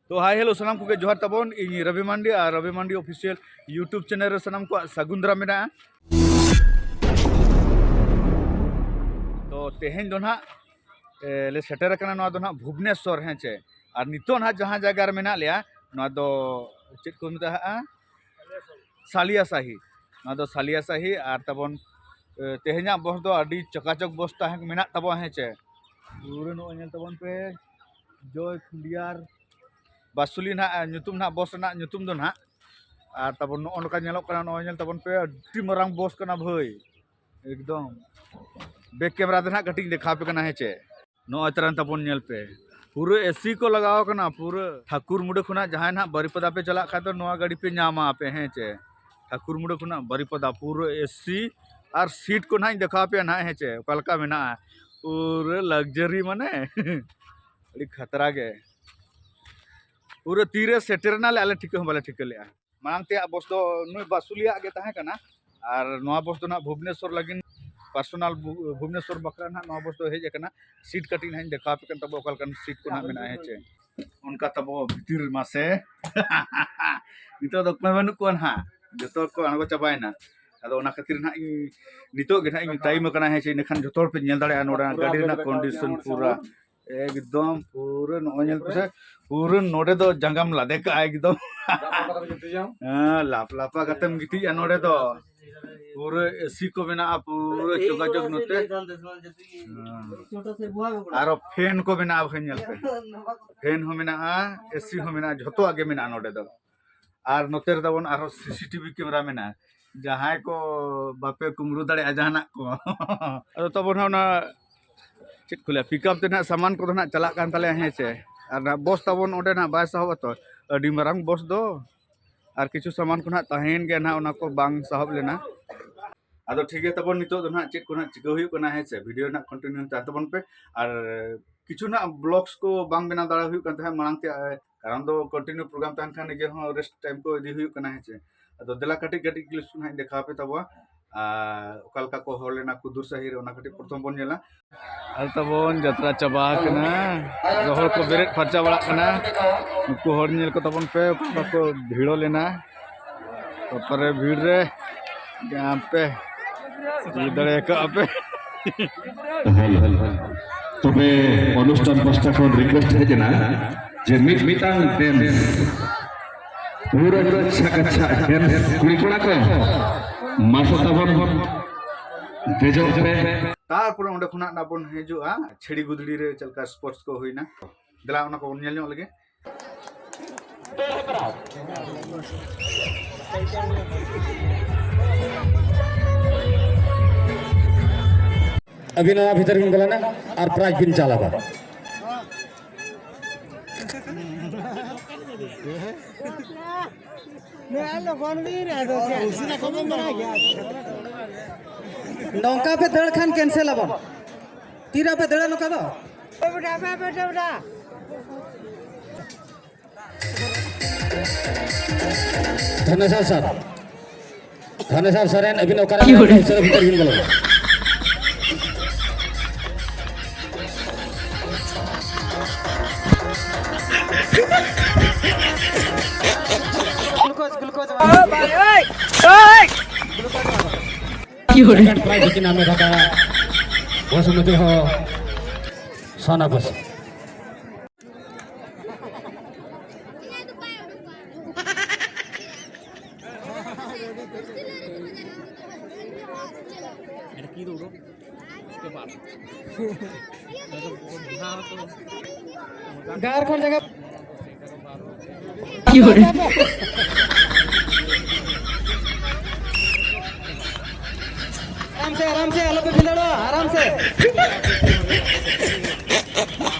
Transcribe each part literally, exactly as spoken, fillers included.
ᱛᱚ hi hello ᱥᱟᱱᱟᱢ ᱠᱚᱜᱮ ᱡᱚᱦᱟᱨ ᱛᱟᱵᱚᱱ, ᱤᱧ ᱨᱚᱵᱤ ᱢᱟᱱᱰᱤ ᱟᱨ ᱨᱚᱵᱤ ᱢᱟᱱᱰᱤ ᱚᱯᱷᱤᱥᱤᱭᱟᱞ YouTube ᱪᱮᱱᱮᱞ ᱨᱮ ᱥᱟᱱᱟᱢ ᱠᱚᱣᱟᱜ ᱥᱟᱹᱜᱩᱱ ᱫᱟᱨᱟᱢ ᱢᱮᱱᱟᱜᱼᱟ᱾ ᱛᱚ ᱛᱮᱦᱮᱧ ᱫᱚ ᱱᱟᱦᱟᱜ ᱮ, ᱞᱮ ᱥᱮᱴᱮᱨ ᱟᱠᱟᱱᱟ ᱱᱚᱣᱟ ᱫᱚ ᱱᱟᱦᱟᱜ ᱵᱷᱩᱵᱽᱱᱮᱥᱚᱨ, ᱦᱮᱸ ᱪᱮ᱾ ᱟᱨ ᱱᱤᱛᱚᱜ ᱱᱟᱦᱟᱜ ᱡᱟᱦᱟᱸ ᱡᱟᱭᱜᱟ ᱨᱮ ᱢᱮᱱᱟᱜ ᱞᱮᱭᱟ, ᱱᱚᱣᱟ ᱫᱚ ᱪᱮᱫ ᱠᱚ ᱢᱮᱛᱟᱜᱼᱟ? ᱥᱟᱞᱤᱭᱟ ᱥᱟᱦᱤ᱾ ᱱᱚᱣᱟ ᱫᱚ ᱥᱟᱞᱤᱭᱟ ᱥᱟᱦᱤ᱾ ᱟᱨ ᱛᱟᱵᱚᱱ ᱮ, ᱛᱮᱦᱮᱧᱟᱜ ᱵᱚᱥ ᱫᱚ ᱟᱹᱰᱤ ᱪᱟᱠᱟᱪᱚᱠ ᱵᱚᱥ ᱛᱟᱦᱮᱸ ᱢᱮᱱᱟᱜ ᱛᱟᱵᱚᱱᱟ, ᱦᱮᱸ ᱪᱮ᱾ ᱯᱩᱨᱟᱹ ᱱᱚᱜᱼᱚᱭ ᱧᱮᱞ ᱛᱟᱵᱚᱱ ᱯᱮ, ᱡᱚᱭ ᱠᱷᱩᱸᱰᱤᱭᱟᱨ ᱵᱟᱥᱩᱞᱤ ᱱᱟᱦᱟᱜ ᱧᱩᱛᱩᱢ, ᱱᱟᱦᱟᱜ ᱵᱚᱥ ᱨᱮᱱᱟᱜ ᱧᱩᱛᱩᱢ ᱫᱚ ᱱᱟᱦᱟᱜ᱾ ᱟᱨ ᱛᱟᱵᱚᱱ ᱱᱚᱜᱼᱚ ᱱᱚᱝᱠᱟ ᱧᱮᱞᱚᱜ ᱠᱟᱱᱟ, ᱱᱚᱜᱼᱚᱭ ᱧᱮᱞ ᱛᱟᱵᱚᱱ ᱯᱮ, ᱟᱹᱰᱤ ᱢᱟᱨᱟᱝ ᱵᱚᱥ ᱠᱟᱱᱟ ᱵᱷᱟᱹᱭ, ᱮᱠᱫᱚᱢ᱾ ᱵᱮᱠ ᱠᱮᱢᱮᱨᱟ ᱫᱚ ᱱᱟᱦᱟᱜ ᱠᱟᱹᱴᱤᱡ ᱤᱧ ᱫᱮᱠᱷᱟᱣ ᱟᱯᱮ ᱠᱟᱱᱟ, ᱦᱮᱸ ᱪᱮ᱾ ᱱᱚᱜᱼᱚᱭ ᱛᱟᱨᱟᱱ ᱛᱟᱵᱚᱱ ᱧᱮᱞ ᱯᱮ, ᱯᱩᱨᱟᱹ ᱮᱥᱤ ᱠᱚ ᱞᱟᱜᱟᱣ ᱠᱟᱱᱟ ᱯᱩᱨᱟᱹ᱾ ᱴᱷᱟᱠᱩᱨ ᱢᱩᱰᱟᱹ ᱠᱷᱚᱱᱟᱜ ᱡᱟᱦᱟᱸᱭ ᱱᱟᱦᱟᱜ ᱵᱟᱨᱤᱯᱟᱫᱟ ᱯᱮ ᱪᱟᱞᱟᱜ ᱠᱷᱟᱡ ᱫᱚ ᱱᱚᱣᱟ ᱜᱟᱹᱰᱤ ᱯᱮ ᱧᱟᱢᱟ ᱟᱯᱮ, ᱦᱮᱸ ᱪᱮ᱾ ᱴᱷᱟᱠᱩᱨ ᱢᱩᱰᱟᱹ ᱠᱷᱚᱱᱟᱜ ᱵᱟᱨᱤᱯᱟᱫᱟ ᱯᱩᱨᱟᱹ ᱮᱥᱤ᱾ ᱟᱨ ᱥᱤᱴ ᱠᱚ ᱱᱟᱦᱟᱜ ᱤᱧ ᱫᱮᱠᱷᱟᱣ ᱟᱯᱮᱭᱟ ᱱᱟᱦᱟᱜ, ᱦᱮᱸ ᱪᱮ, ᱚᱠᱟ ᱞᱮᱠᱟ ᱢᱮᱱᱟᱜᱼᱟ᱾ ᱯᱩᱨᱟᱹ ᱞᱟᱠᱡᱟᱨᱤ ᱢᱟᱱᱮ ᱟᱹᱰᱤ ᱠᱷᱟᱛᱨᱟ ᱜᱮ᱾ ᱯᱩᱨᱟᱹ ᱛᱤᱨᱮ ᱥᱮᱴᱮᱨ ᱮᱱᱟᱞᱮ ᱟᱞᱮ ᱴᱷᱤᱠᱟᱹ ᱦᱚᱸ ᱵᱟᱞᱮ ᱴᱷᱤᱠᱟᱹ ᱞᱮᱜᱼᱟ᱾ ᱢᱟᱲᱟᱝ ᱛᱮᱭᱟᱜ ᱵᱚᱥ ᱫᱚ ᱱᱩᱭ ᱵᱟᱥᱩᱞᱤᱭᱟᱜ ᱜᱮ ᱛᱟᱦᱮᱸ ᱠᱟᱱᱟ᱾ ᱟᱨ ᱱᱚᱣᱟ ᱵᱚᱥ ᱫᱚ ᱱᱟᱦᱟᱜ ᱵᱷᱩᱵᱽᱱᱮᱥᱚᱨ ᱞᱟᱹᱜᱤᱫ, ᱯᱟᱨᱥᱚᱱᱟᱞ ᱵᱷᱩ-, ᱵᱷᱩᱵᱽᱱᱮᱥᱚᱨ ᱵᱟᱠᱷᱨᱟ ᱱᱟᱦᱟᱜ ᱱᱚᱣᱟ ᱵᱚᱥ ᱫᱚ ᱦᱮᱡ ᱟᱠᱟᱱᱟ᱾ ᱥᱤᱴ ᱠᱟᱹᱴᱤᱡ ᱱᱟᱦᱟᱜ ᱤᱧ ᱫᱮᱠᱷᱟᱣ ᱟᱯᱮ ᱠᱟᱱ ᱛᱟᱵᱚ, ᱚᱠᱟ ᱞᱮᱠᱟᱱ ᱥᱤᱴ ᱠᱚ ᱱᱟᱦᱟᱜ ᱢᱮᱱᱟᱜᱼᱟ, ᱦᱮᱸ ᱪᱮ᱾ ᱚᱱᱠᱟ ᱛᱟᱵᱚ ᱵᱷᱤᱛᱤᱨ ᱢᱟᱥᱮ᱾ ᱱᱤᱛᱚᱜ ᱫᱚ ᱚᱠᱚᱭ ᱵᱟᱹᱱᱩᱜ ᱠᱚᱣᱟ ᱱᱟᱦᱟᱜ, ᱡᱚᱛᱚ ᱠᱚ ᱟᱬᱜᱚ ᱪᱟᱵᱟᱭᱮᱱᱟ᱾ ᱟᱫᱚ ᱚᱱᱟ ᱠᱷᱟᱹᱛᱤᱨ ᱱᱟᱦᱟᱜ ᱤᱧ ᱱᱤᱛᱚᱜ ᱜᱮ ᱱᱟᱦᱟᱜ ᱤᱧ ᱴᱟᱭᱤᱢ ᱟᱠᱟᱱᱟ, ᱦᱮᱸ ᱪᱮ, ᱤᱱᱟᱹᱠᱷᱟᱱ ᱡᱚᱛᱚ ᱦᱚᱲ ᱯᱮ ᱧᱮᱞ ᱫᱟᱲᱮᱭᱟᱜᱼᱟ ᱱᱚᱰᱮ ᱜᱟᱹᱰᱤ ᱨᱮᱱᱟᱜ ᱠᱚᱱᱰᱤᱥᱚᱱ ᱯᱩᱨᱟ᱾ ᱮᱠᱫᱚᱢ ᱯᱩᱨᱟᱹ ᱱᱚᱜᱼᱚᱭ ᱧᱮᱞ ᱯᱮᱥᱮ, ᱯᱩᱨᱟᱹ ᱱᱚᱰᱮ ᱫᱚ ᱡᱟᱸᱜᱟᱢ ᱞᱟᱫᱮ ᱠᱟᱜᱼᱟ ᱮᱠᱫᱚᱢ᱾ ᱦᱮᱸ, ᱞᱟᱯ ᱞᱟᱯᱟ ᱠᱟᱛᱮᱢ ᱜᱤᱛᱤᱡᱼᱟ ᱱᱚᱰᱮ ᱫᱚ᱾ ᱯᱩᱨᱟᱹ ᱮᱥᱤ ᱠᱚ ᱢᱮᱱᱟᱜᱼᱟ, ᱯᱩᱨᱟᱹ ᱡᱳᱜᱟᱡᱳᱜᱽ ᱱᱚᱛᱮ᱾ ᱦᱮᱸ᱾ ᱟᱨᱚ ᱯᱷᱮᱱ ᱠᱚ ᱢᱮᱱᱟᱜᱼᱟ, ᱵᱟᱠᱷᱟᱱ ᱧᱮᱞ ᱯᱮ, ᱯᱷᱮᱱ ᱦᱚᱸ ᱢᱮᱱᱟᱜᱼᱟ, ᱮᱥᱤ ᱦᱚᱸ ᱢᱮᱱᱟᱜᱼᱟ, ᱡᱷᱚᱛᱚᱣᱟᱜ ᱜᱮ ᱢᱮᱱᱟᱜᱼᱟ ᱱᱚᱰᱮ ᱫᱚ᱾ ᱟᱨ ᱱᱚᱛᱮ ᱨᱮ ᱛᱟᱵᱚᱱ ᱟᱨᱦᱚᱸ ᱥᱤᱥᱤᱴᱤᱵᱷᱤ ᱠᱮᱢᱮᱨᱟ ᱢᱮᱱᱟᱜᱼᱟ᱾ ᱡᱟᱦᱟᱸᱭ ᱠᱚ ᱵᱟᱯᱮ ᱠᱩᱢᱵᱽᱲᱩ ᱫᱟᱲᱮᱭᱟᱜᱼᱟ ᱡᱟᱦᱟᱱᱟᱜ ᱠᱚ᱾ ᱟᱫᱚ ᱛᱟᱵᱚᱱ ᱦᱟᱸᱜ ᱚᱱᱟ ᱪᱮᱫ ᱠᱚ ᱞᱟᱹᱭᱟ, ᱯᱤᱠᱟᱯ ᱛᱮ ᱱᱟᱦᱟᱜ ᱥᱟᱢᱟᱱ ᱠᱚᱫᱚ ᱱᱟᱦᱟᱜ ᱪᱟᱞᱟᱜ ᱠᱟᱱ ᱛᱟᱞᱮᱭᱟ, ᱦᱮᱸ ᱪᱮ᱾ ᱟᱨ ᱱᱟᱦᱟᱜ ᱵᱚᱥ ᱛᱟᱵᱚᱱ ᱚᱸᱰᱮ ᱱᱟᱦᱟᱜ ᱵᱟᱭ ᱥᱟᱦᱚᱵ ᱟᱛᱚ, ᱟᱹᱰᱤ ᱢᱟᱨᱟᱝ ᱵᱚᱥ ᱫᱚ᱾ ᱟᱨ ᱠᱤᱪᱷᱩ ᱥᱟᱢᱟᱱ ᱠᱚ ᱱᱟᱦᱟᱜ ᱛᱟᱦᱮᱸᱭᱮᱱ ᱜᱮᱭᱟ ᱱᱟᱦᱟᱜ, ᱚᱱᱟ ᱠᱚ ᱵᱟᱝ ᱥᱟᱦᱚᱵ ᱞᱮᱱᱟ᱾ ᱟᱫᱚ ᱴᱷᱤᱠ ᱜᱮᱭᱟ ᱛᱟᱵᱚᱱ, ᱱᱤᱛᱚᱜ ᱫᱚ ᱱᱟᱦᱟᱜ ᱪᱮᱫ ᱠᱚ ᱱᱟᱦᱟᱜ ᱪᱤᱠᱟᱹ ᱦᱩᱭᱩᱜ ᱠᱟᱱᱟ, ᱦᱮᱸ ᱪᱮ, ᱵᱷᱤᱰᱤᱭᱳ ᱱᱟᱦᱟᱜ ᱠᱚᱱᱴᱤᱱᱤᱭᱩ ᱛᱟᱦᱮᱱ ᱛᱟᱵᱚᱱ ᱯᱮ᱾ ᱟᱨ ᱠᱤᱪᱷᱩ ᱱᱟᱦᱟᱜ ᱵᱞᱚᱜᱥ ᱠᱚ ᱵᱟᱝ ᱵᱮᱱᱟᱣ ᱫᱟᱲᱮ ᱦᱩᱭᱩᱜ ᱠᱟᱱ ᱛᱟᱦᱮᱸᱫ ᱢᱟᱲᱟᱝ ᱛᱮ, ᱠᱟᱨᱚᱱ ᱫᱚ ᱠᱚᱱᱴᱤᱱᱤᱭᱩ ᱯᱨᱳᱜᱨᱟᱢ ᱛᱟᱦᱮᱱ ᱠᱷᱟᱱ ᱱᱤᱡᱮ ᱦᱚᱸ ᱨᱮᱥᱴ ᱴᱟᱭᱤᱢ ᱠᱚ ᱤᱫᱤ ᱦᱩᱭᱩᱜ ᱠᱟᱱᱟ, ᱦᱮᱸ ᱪᱮ᱾ ᱟᱫᱚ ᱫᱮᱞᱟ ᱠᱟᱹᱴᱤᱡ ᱠᱟᱹᱴᱤᱡ ᱠᱞᱤᱯᱥ ᱠᱚ ᱱᱟᱦᱟᱜ ᱤᱧ ᱫᱮᱠᱷᱟᱣ ᱟᱯᱮ ᱛᱟᱵᱚᱣᱟ᱾ ᱟᱨ ᱚᱠᱟ ᱞᱮᱠᱟ ᱠᱚ ᱦᱚᱲ ᱞᱮᱱᱟ ᱠᱩᱫᱩᱨ ᱥᱟᱹᱦᱤ ᱨᱮ, ᱚᱱᱟ ᱠᱟᱹᱴᱤᱡ ᱯᱨᱚᱛᱷᱚᱢ ᱵᱚᱱ ᱧᱮᱞᱟ᱾ ᱟᱨ ᱛᱟᱵᱚᱱ ᱡᱟᱛᱨᱟ ᱪᱟᱵᱟ ᱟᱠᱟᱱᱟ᱾ ᱡᱚᱛᱚ ᱦᱚᱲ ᱠᱚ ᱵᱮᱨᱮᱫ ᱯᱷᱟᱨᱪᱟ ᱵᱟᱲᱟᱜ ᱠᱟᱱᱟ᱾ ᱱᱩᱠᱩ ᱦᱚᱲ ᱧᱮᱞ ᱠᱚ ᱛᱟᱵᱚᱱ ᱯᱮ, ᱚᱠᱟ ᱠᱚ ᱵᱷᱤᱲᱚ ᱞᱮᱱᱟ᱾ ᱛᱟᱨᱯᱚᱨᱮ ᱵᱷᱤᱲ ᱨᱮ ᱟᱯᱮ ᱵᱩᱡᱽ ᱫᱟᱲᱮ ᱟᱠᱟᱫ ᱯᱮ᱾ Hello, hello. ᱛᱚᱵᱮ ᱚᱱᱩᱥᱴᱷᱟᱱ ᱯᱟᱦᱴᱟ ᱠᱷᱚᱱ ᱨᱤᱠᱩᱭᱮᱥᱴ ᱦᱮᱡ ᱮᱱᱟ ᱡᱮ ᱢᱤᱫ ᱢᱤᱫᱴᱟᱝ ᱰᱮᱱᱥ, ᱯᱩᱨᱟᱹ ᱪᱷᱟᱠᱟ ᱪᱷᱟᱠ ᱰᱮᱱᱥ, ᱠᱩᱲᱤ ᱠᱚᱲᱟ ᱠᱚ, ᱢᱟᱥᱮ ᱛᱟᱵᱚᱱ ᱫᱮᱡᱚᱜ ᱯᱮ᱾ ᱛᱟᱨᱯᱚᱨᱮ ᱚᱸᱰᱮ ᱠᱷᱚᱱᱟᱜ ᱱᱟᱜ ᱵᱚᱱ ᱦᱤᱡᱩᱜᱼᱟ ᱪᱷᱤᱲᱤ ᱜᱩᱫᱽᱲᱤ ᱨᱮ ᱪᱮᱫ ᱞᱮᱠᱟ ᱥᱯᱳᱨᱴᱥ ᱠᱚ ᱦᱩᱭᱱᱟ᱾ ᱫᱮᱞᱟ ᱚᱱᱟ ᱠᱚᱵᱚᱱ ᱧᱮᱞ ᱧᱚᱜ ᱞᱮᱜᱮ᱾ ᱟᱹᱵᱤᱱ ᱱᱚᱣᱟ ᱵᱷᱤᱛᱟᱹᱨ ᱵᱤᱱ ᱵᱚᱞᱚᱱᱟ ᱟᱨ ᱯᱨᱟᱭᱤᱡᱽ ᱵᱤᱱ ᱪᱟᱞᱟᱵᱟ᱾ ᱱᱚᱝᱠᱟ ᱯᱮ ᱫᱟᱹᱲ ᱠᱷᱟᱱ ᱠᱮᱱᱥᱮᱞ ᱟᱵᱚᱱ᱾ ᱛᱤᱨᱮ ᱯᱮ ᱫᱟᱹᱲᱟ ᱱᱚᱝᱠᱟ ᱫᱚ? ᱫᱷᱚᱱᱮᱥᱚᱨ ᱥᱟᱨ, ᱫᱷᱚᱱᱮᱥᱚᱨ ᱥᱚᱨᱮᱱ, ᱟᱹᱵᱤᱱ ᱚᱠᱟᱨᱮ ᱢᱮᱱᱟᱜ ᱵᱤᱱᱟ? ᱩᱥᱟᱹᱨᱟ ᱵᱷᱤᱛᱟᱹᱨ ᱵᱤᱱ ᱵᱚᱞᱚᱱᱟ᱾ ᱜᱞᱩᱠᱳᱡᱽ, ᱜᱞᱩᱠᱳᱡᱽ ᱮᱢᱟ᱾ ᱥᱮᱠᱮᱱᱰ ᱯᱨᱟᱭᱤᱡᱽ ᱠᱤᱱ ᱦᱟᱢᱮᱴ ᱟᱠᱟᱫᱟ ᱵᱚᱥᱩᱢᱚᱛᱤ ᱦᱚᱸ ᱥᱚᱱᱟ ᱵᱚᱥᱩ᱾ ᱜᱟᱨ ᱠᱷᱚᱱ ᱡᱟᱭᱜᱟ। ᱟᱨᱟᱢ ᱥᱮ, ᱟᱨᱟᱢ ᱥᱮ, ᱟᱞᱚ ᱯᱮ ᱵᱷᱤᱸᱫᱟᱹᱲᱚᱜᱼᱟ, ᱟᱨᱟᱢ ᱥᱮ।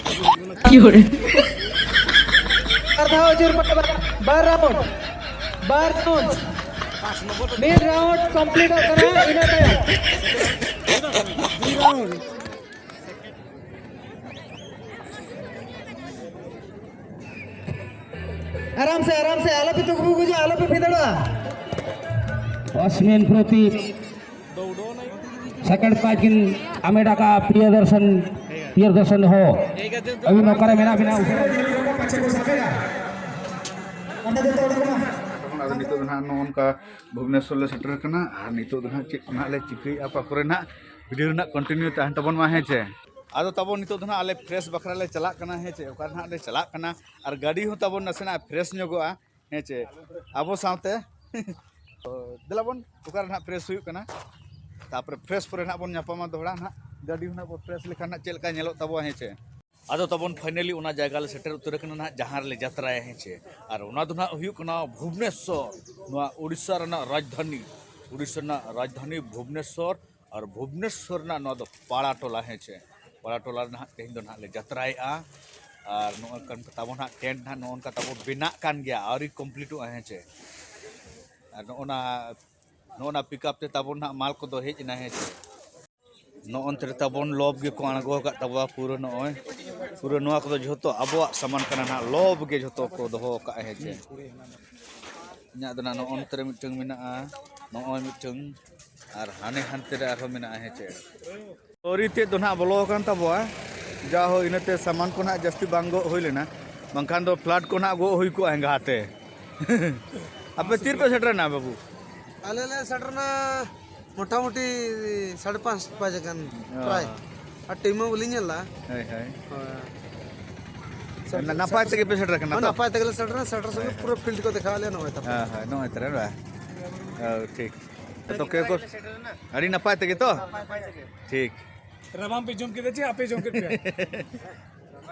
ᱵᱟᱨ ᱫᱷᱟᱣ ᱟᱹᱪᱩᱨ ᱯᱟᱴᱟ, ᱵᱟᱨ ᱨᱟᱣᱩᱱᱰ, ᱵᱟᱨ ᱨᱟᱣᱩᱱᱰ, ᱢᱤᱫ ᱨᱟᱣᱩᱱᱰ ᱠᱚᱢᱯᱞᱤᱴᱚᱜ ᱠᱟᱱᱟ, ᱤᱱᱟᱹ ᱛᱟᱭᱚᱢ ᱟᱨᱟᱢ ᱥᱮ, ᱟᱨᱟᱢ ᱥᱮ, ᱟᱞᱚ ᱯᱮ ᱛᱩᱠᱵᱩ ᱜᱩᱡᱩᱜᱼᱟ, ᱟᱞᱚ ᱯᱮ ᱵᱷᱤᱸᱫᱟᱹᱲᱚᱜᱼᱟ᱾ ᱚᱥᱢᱤᱱ ᱯᱨᱚᱛᱤ सेकंड प्राइज किन अमेरिका का प्रियदर्शन, प्रियदर्शन हो। अभी मौका रे मेरा बिना उसे ᱟᱫᱚ ᱱᱤᱛᱚᱜ ᱫᱚ ᱱᱟᱦᱟᱜ ᱱᱚᱜᱼᱚ ᱱᱚᱝᱠᱟ ᱵᱷᱩᱵᱽᱱᱮᱥᱚᱨ ᱞᱮ ᱥᱮᱴᱮᱨ ᱠᱟᱱᱟ᱾ ᱟᱨ ᱱᱤᱛᱚᱜ ᱫᱚ ᱱᱟᱦᱟᱜ ᱪᱮᱫ ᱠᱚ ᱱᱟᱦᱟᱜ ᱞᱮ ᱪᱤᱠᱟᱹᱭᱮᱫᱼᱟ, ᱚᱠᱟ ᱠᱚᱨᱮ ᱱᱟᱦᱟᱜ ᱵᱷᱤᱰᱤᱭᱳ ᱨᱮᱱᱟᱜ ᱠᱚᱱᱴᱤᱱᱤᱭᱩ ᱛᱟᱦᱮᱱ ᱛᱟᱵᱚᱱ ᱢᱟ, ᱦᱮᱸ ᱪᱮ᱾ ᱟᱫᱚ ᱛᱟᱵᱚᱱ ᱱᱤᱛᱚᱜ ᱫᱚ ᱱᱟᱦᱟᱜ ᱟᱞᱮ ᱯᱷᱨᱮᱥ ᱵᱟᱠᱷᱨᱟ ᱞᱮ ᱪᱟᱞᱟᱜ ᱠᱟᱱᱟ, ᱦᱮᱸ ᱪᱮ, ᱚᱠᱟ ᱨᱮ ᱱᱟᱦᱟᱜ ᱞᱮ ᱪᱟᱞᱟᱜ ᱠᱟᱱᱟ᱾ ᱟᱨ ᱜᱟᱹᱰᱤ ᱦᱚᱸ ᱛᱟᱵᱚᱱ ᱱᱟᱥᱮᱱᱟᱜ ᱯᱷᱨᱮᱥ ᱧᱚᱜᱚᱜᱼᱟ, ᱦᱮᱸ ᱪᱮ, ᱟᱵᱚ ᱥᱟᱶᱛᱮ᱾ ᱛᱚ ᱫᱮᱞᱟ ᱵᱚᱱ, ᱚᱠᱟ ᱨᱮ ᱱᱟᱦᱟᱜ ᱯᱷᱨᱮᱥ ᱦᱩᱭᱩᱜ ᱠᱟᱱᱟ, ᱛᱟᱯᱚᱨᱮ ᱯᱷᱨᱮᱥ ᱯᱚᱨᱮ ᱱᱟᱦᱟᱜ ᱵᱚᱱ ᱧᱟᱯᱟᱢᱟ ᱫᱚᱦᱲᱟ ᱱᱟᱦᱟᱜ᱾ ᱜᱟᱹᱰᱤ ᱦᱚᱸ ᱱᱟᱦᱟᱜ ᱵᱚᱱ ᱯᱷᱨᱮᱥ ᱞᱮᱠᱷᱟᱱ ᱱᱟᱦᱟᱜ ᱪᱮᱫ ᱞᱮᱠᱟ ᱧᱮᱞᱚᱜ ᱛᱟᱵᱚᱣᱟ, ᱦᱮᱸ ᱪᱮ᱾ ᱟᱫᱚ ᱛᱟᱵᱚᱱ ᱯᱷᱟᱭᱱᱟᱞᱤ ᱚᱱᱟ ᱡᱟᱭᱜᱟ ᱞᱮ ᱥᱮᱴᱮᱨ ᱩᱛᱟᱹᱨ ᱟᱠᱟᱱᱟ ᱱᱟᱦᱟᱜ, ᱡᱟᱦᱟᱸ ᱨᱮᱞᱮ ᱡᱟᱛᱨᱟᱭᱟ, ᱦᱮᱸ ᱪᱮ᱾ ᱟᱨ ᱚᱱᱟ ᱫᱚ ᱱᱟᱦᱟᱜ ᱦᱩᱭᱩᱜ ᱠᱟᱱᱟ ᱵᱷᱩᱵᱽᱱᱮᱥᱥᱚᱨ, ᱱᱚᱣᱟ ᱩᱲᱤᱥᱥᱟ ᱨᱮᱱᱟᱜ ᱨᱟᱡᱽᱫᱷᱟᱱᱤ, ᱩᱲᱤᱥᱥᱟ ᱨᱮᱱᱟᱜ ᱨᱟᱡᱽᱫᱷᱟᱱᱤ ᱵᱷᱩᱵᱽᱱᱮᱥᱥᱚᱨ᱾ ᱟᱨ ᱵᱷᱩᱵᱽᱱᱮᱥᱥᱚᱨ ᱨᱮᱱᱟᱜ ᱱᱚᱣᱟ ᱫᱚ ᱯᱟᱲᱟ ᱴᱚᱞᱟ, ᱦᱮᱸ ᱪᱮ᱾ ᱯᱟᱲᱟ ᱴᱚᱞᱟ ᱨᱮ ᱱᱟᱦᱟᱜ ᱛᱮᱦᱮᱧ ᱫᱚ ᱱᱟᱦᱟᱜ ᱞᱮ ᱡᱟᱛᱨᱟᱭᱮᱫᱼᱟ᱾ ᱟᱨ ᱱᱚᱜᱼᱚᱭ ᱠᱟᱱ ᱛᱟᱵᱚᱱ ᱱᱟᱦᱟᱜ ᱴᱮᱱᱴ ᱱᱟᱦᱟᱜ ᱱᱚᱜᱼᱚ ᱱᱚᱝᱠᱟ ᱛᱟᱵᱚᱱ ᱵᱮᱱᱟᱜ ᱠᱟᱱ ᱜᱮᱭᱟ, ᱟᱹᱣᱨᱤ ᱠᱚᱢᱯᱞᱤᱴᱚᱜᱼᱟ, ᱦᱮᱸ ᱪᱮ᱾ ᱟᱨ ᱱᱚᱜᱼᱚ ᱱᱟ, ᱱᱚᱜᱼᱚ ᱱᱟ ᱯᱤᱠᱟᱯ ᱛᱮ ᱛᱟᱵᱚᱱ ᱱᱟᱦᱟᱜ ᱢᱟᱞ ᱠᱚᱫᱚ ᱦᱮᱡ ᱮᱱᱟ, ᱦᱮᱸ ᱪᱮ᱾ ᱱᱚᱜᱼᱚ ᱱᱚᱱᱛᱮ ᱨᱮ ᱛᱟᱵᱚᱱ ᱞᱚᱵ ᱜᱮᱠᱚ ᱟᱬᱜᱚ ᱟᱠᱟᱫ ᱛᱟᱵᱚᱣᱟ ᱯᱩᱨᱟᱹ᱾ ᱱᱚᱜᱼᱚᱭ ᱯᱩᱨᱟᱹ ᱱᱚᱣᱟ ᱠᱚᱫᱚ ᱡᱷᱚᱛᱚ ᱟᱵᱚᱣᱟᱜ ᱥᱟᱢᱟᱱ ᱠᱟᱱᱟ ᱱᱟᱦᱟᱜ, ᱞᱚᱵ ᱜᱮ ᱡᱷᱚᱛᱚ ᱠᱚ ᱫᱚᱦᱚ ᱟᱠᱟᱫᱼᱟ, ᱦᱮᱸ ᱪᱮ᱾ ᱤᱧᱟᱹᱜ ᱫᱚ ᱱᱟᱦᱟᱜ ᱱᱚᱜᱼᱚ ᱱᱚᱱᱛᱮ ᱨᱮ ᱢᱤᱫᱴᱟᱝ ᱢᱮᱱᱟᱜᱼᱟ, ᱱᱚᱜᱼᱚᱭ ᱢᱤᱫᱴᱟᱝ, ᱟᱨ ᱦᱟᱱᱮ ᱦᱟᱱᱛᱮ ᱨᱮ ᱟᱨᱦᱚᱸ ᱢᱮᱱᱟᱜᱼᱟ, ᱦᱮᱸ ᱪᱮ᱾ ᱟᱹᱣᱨᱤ ᱛᱮᱫ ᱫᱚ ᱱᱟᱦᱟᱜ ᱵᱚᱞᱚ ᱟᱠᱟᱱ ᱛᱟᱵᱚᱣᱟ, ᱡᱟ ᱦᱳ ᱤᱱᱟᱹᱛᱮ ᱥᱟᱢᱟᱱ ᱠᱚ ᱱᱟᱦᱟᱜ ᱡᱟᱹᱥᱛᱤ ᱵᱟᱝ ᱜᱚᱜ ᱦᱩᱭ ᱞᱮᱱᱟ, ᱵᱟᱝᱠᱷᱟᱱ ᱫᱚ ᱯᱷᱞᱟᱴ ᱠᱚ ᱱᱟᱦᱟᱜ ᱜᱚᱜ ᱦᱩᱭ ᱠᱚᱜᱼᱟ ᱮᱸᱜᱟᱛᱮ᱾ ᱟᱯᱮ ᱛᱤ ᱨᱮᱯᱮ ᱥᱮᱴᱮᱨᱮᱱᱟ ᱵᱟᱹᱵᱩ? ᱟᱞᱮ ᱞᱮ ᱥᱮᱴᱮᱨᱱᱟ ᱢᱚᱴᱟᱢᱩᱴᱤ ᱥᱟᱲᱮ ᱯᱟᱸᱪ ᱵᱟᱡᱮ ᱜᱟᱱ ᱚ᱾ ᱯᱨᱟᱭ᱾ ᱟᱨ ᱴᱟᱭᱤᱢ ᱢᱟ ᱵᱟᱹᱞᱤᱧ ᱧᱮᱞ ᱞᱮᱫᱟ᱾ ᱦᱳᱭ, ᱦᱳᱭ᱾ ᱦᱳᱭ᱾ ᱱᱟ-, ᱱᱟᱯᱟᱭ ᱛᱮᱜᱮ ᱯᱮ ᱥᱮᱴᱮᱨ ᱠᱟᱱᱟ ᱦᱳᱭ, ᱛᱚ? ᱱᱟᱯᱟᱭ ᱛᱮᱜᱮ ᱞᱮ ᱥᱮᱴᱮᱨᱱᱟ᱾ ᱥᱮᱴᱮᱨ ᱥᱚᱸᱜᱮ ᱦᱳᱭ, ᱯᱩᱨᱟᱹ ᱦᱳᱭ᱾ ᱯᱷᱤᱞᱰ ᱠᱚ ᱫᱮᱠᱷᱟᱣ ᱟᱫ ᱞᱮᱭᱟ ᱱᱚᱜᱼᱚᱭ ᱛᱟᱯᱚᱨ᱾ ᱦᱳᱭ, ᱦᱳᱭ, ᱱᱚᱜᱼᱚᱭ ᱛᱚᱨᱟ ᱵᱟᱝ? ᱦᱳᱭ, ᱴᱷᱤᱠ᱾ ᱛᱚ ᱠᱮ ᱠᱚ ᱟᱹᱰᱤ ᱱᱟᱯᱟᱭ ᱛᱮᱜᱮ ᱛᱚ? ᱴᱷᱤᱠ᱾ ᱨᱟᱵᱟᱝ ᱯᱮ ᱡᱚᱢ ᱠᱮᱫᱟ ᱪᱮ ᱟᱯᱮ ᱡᱚᱢ ᱠᱮᱫ ᱯᱮᱭᱟ?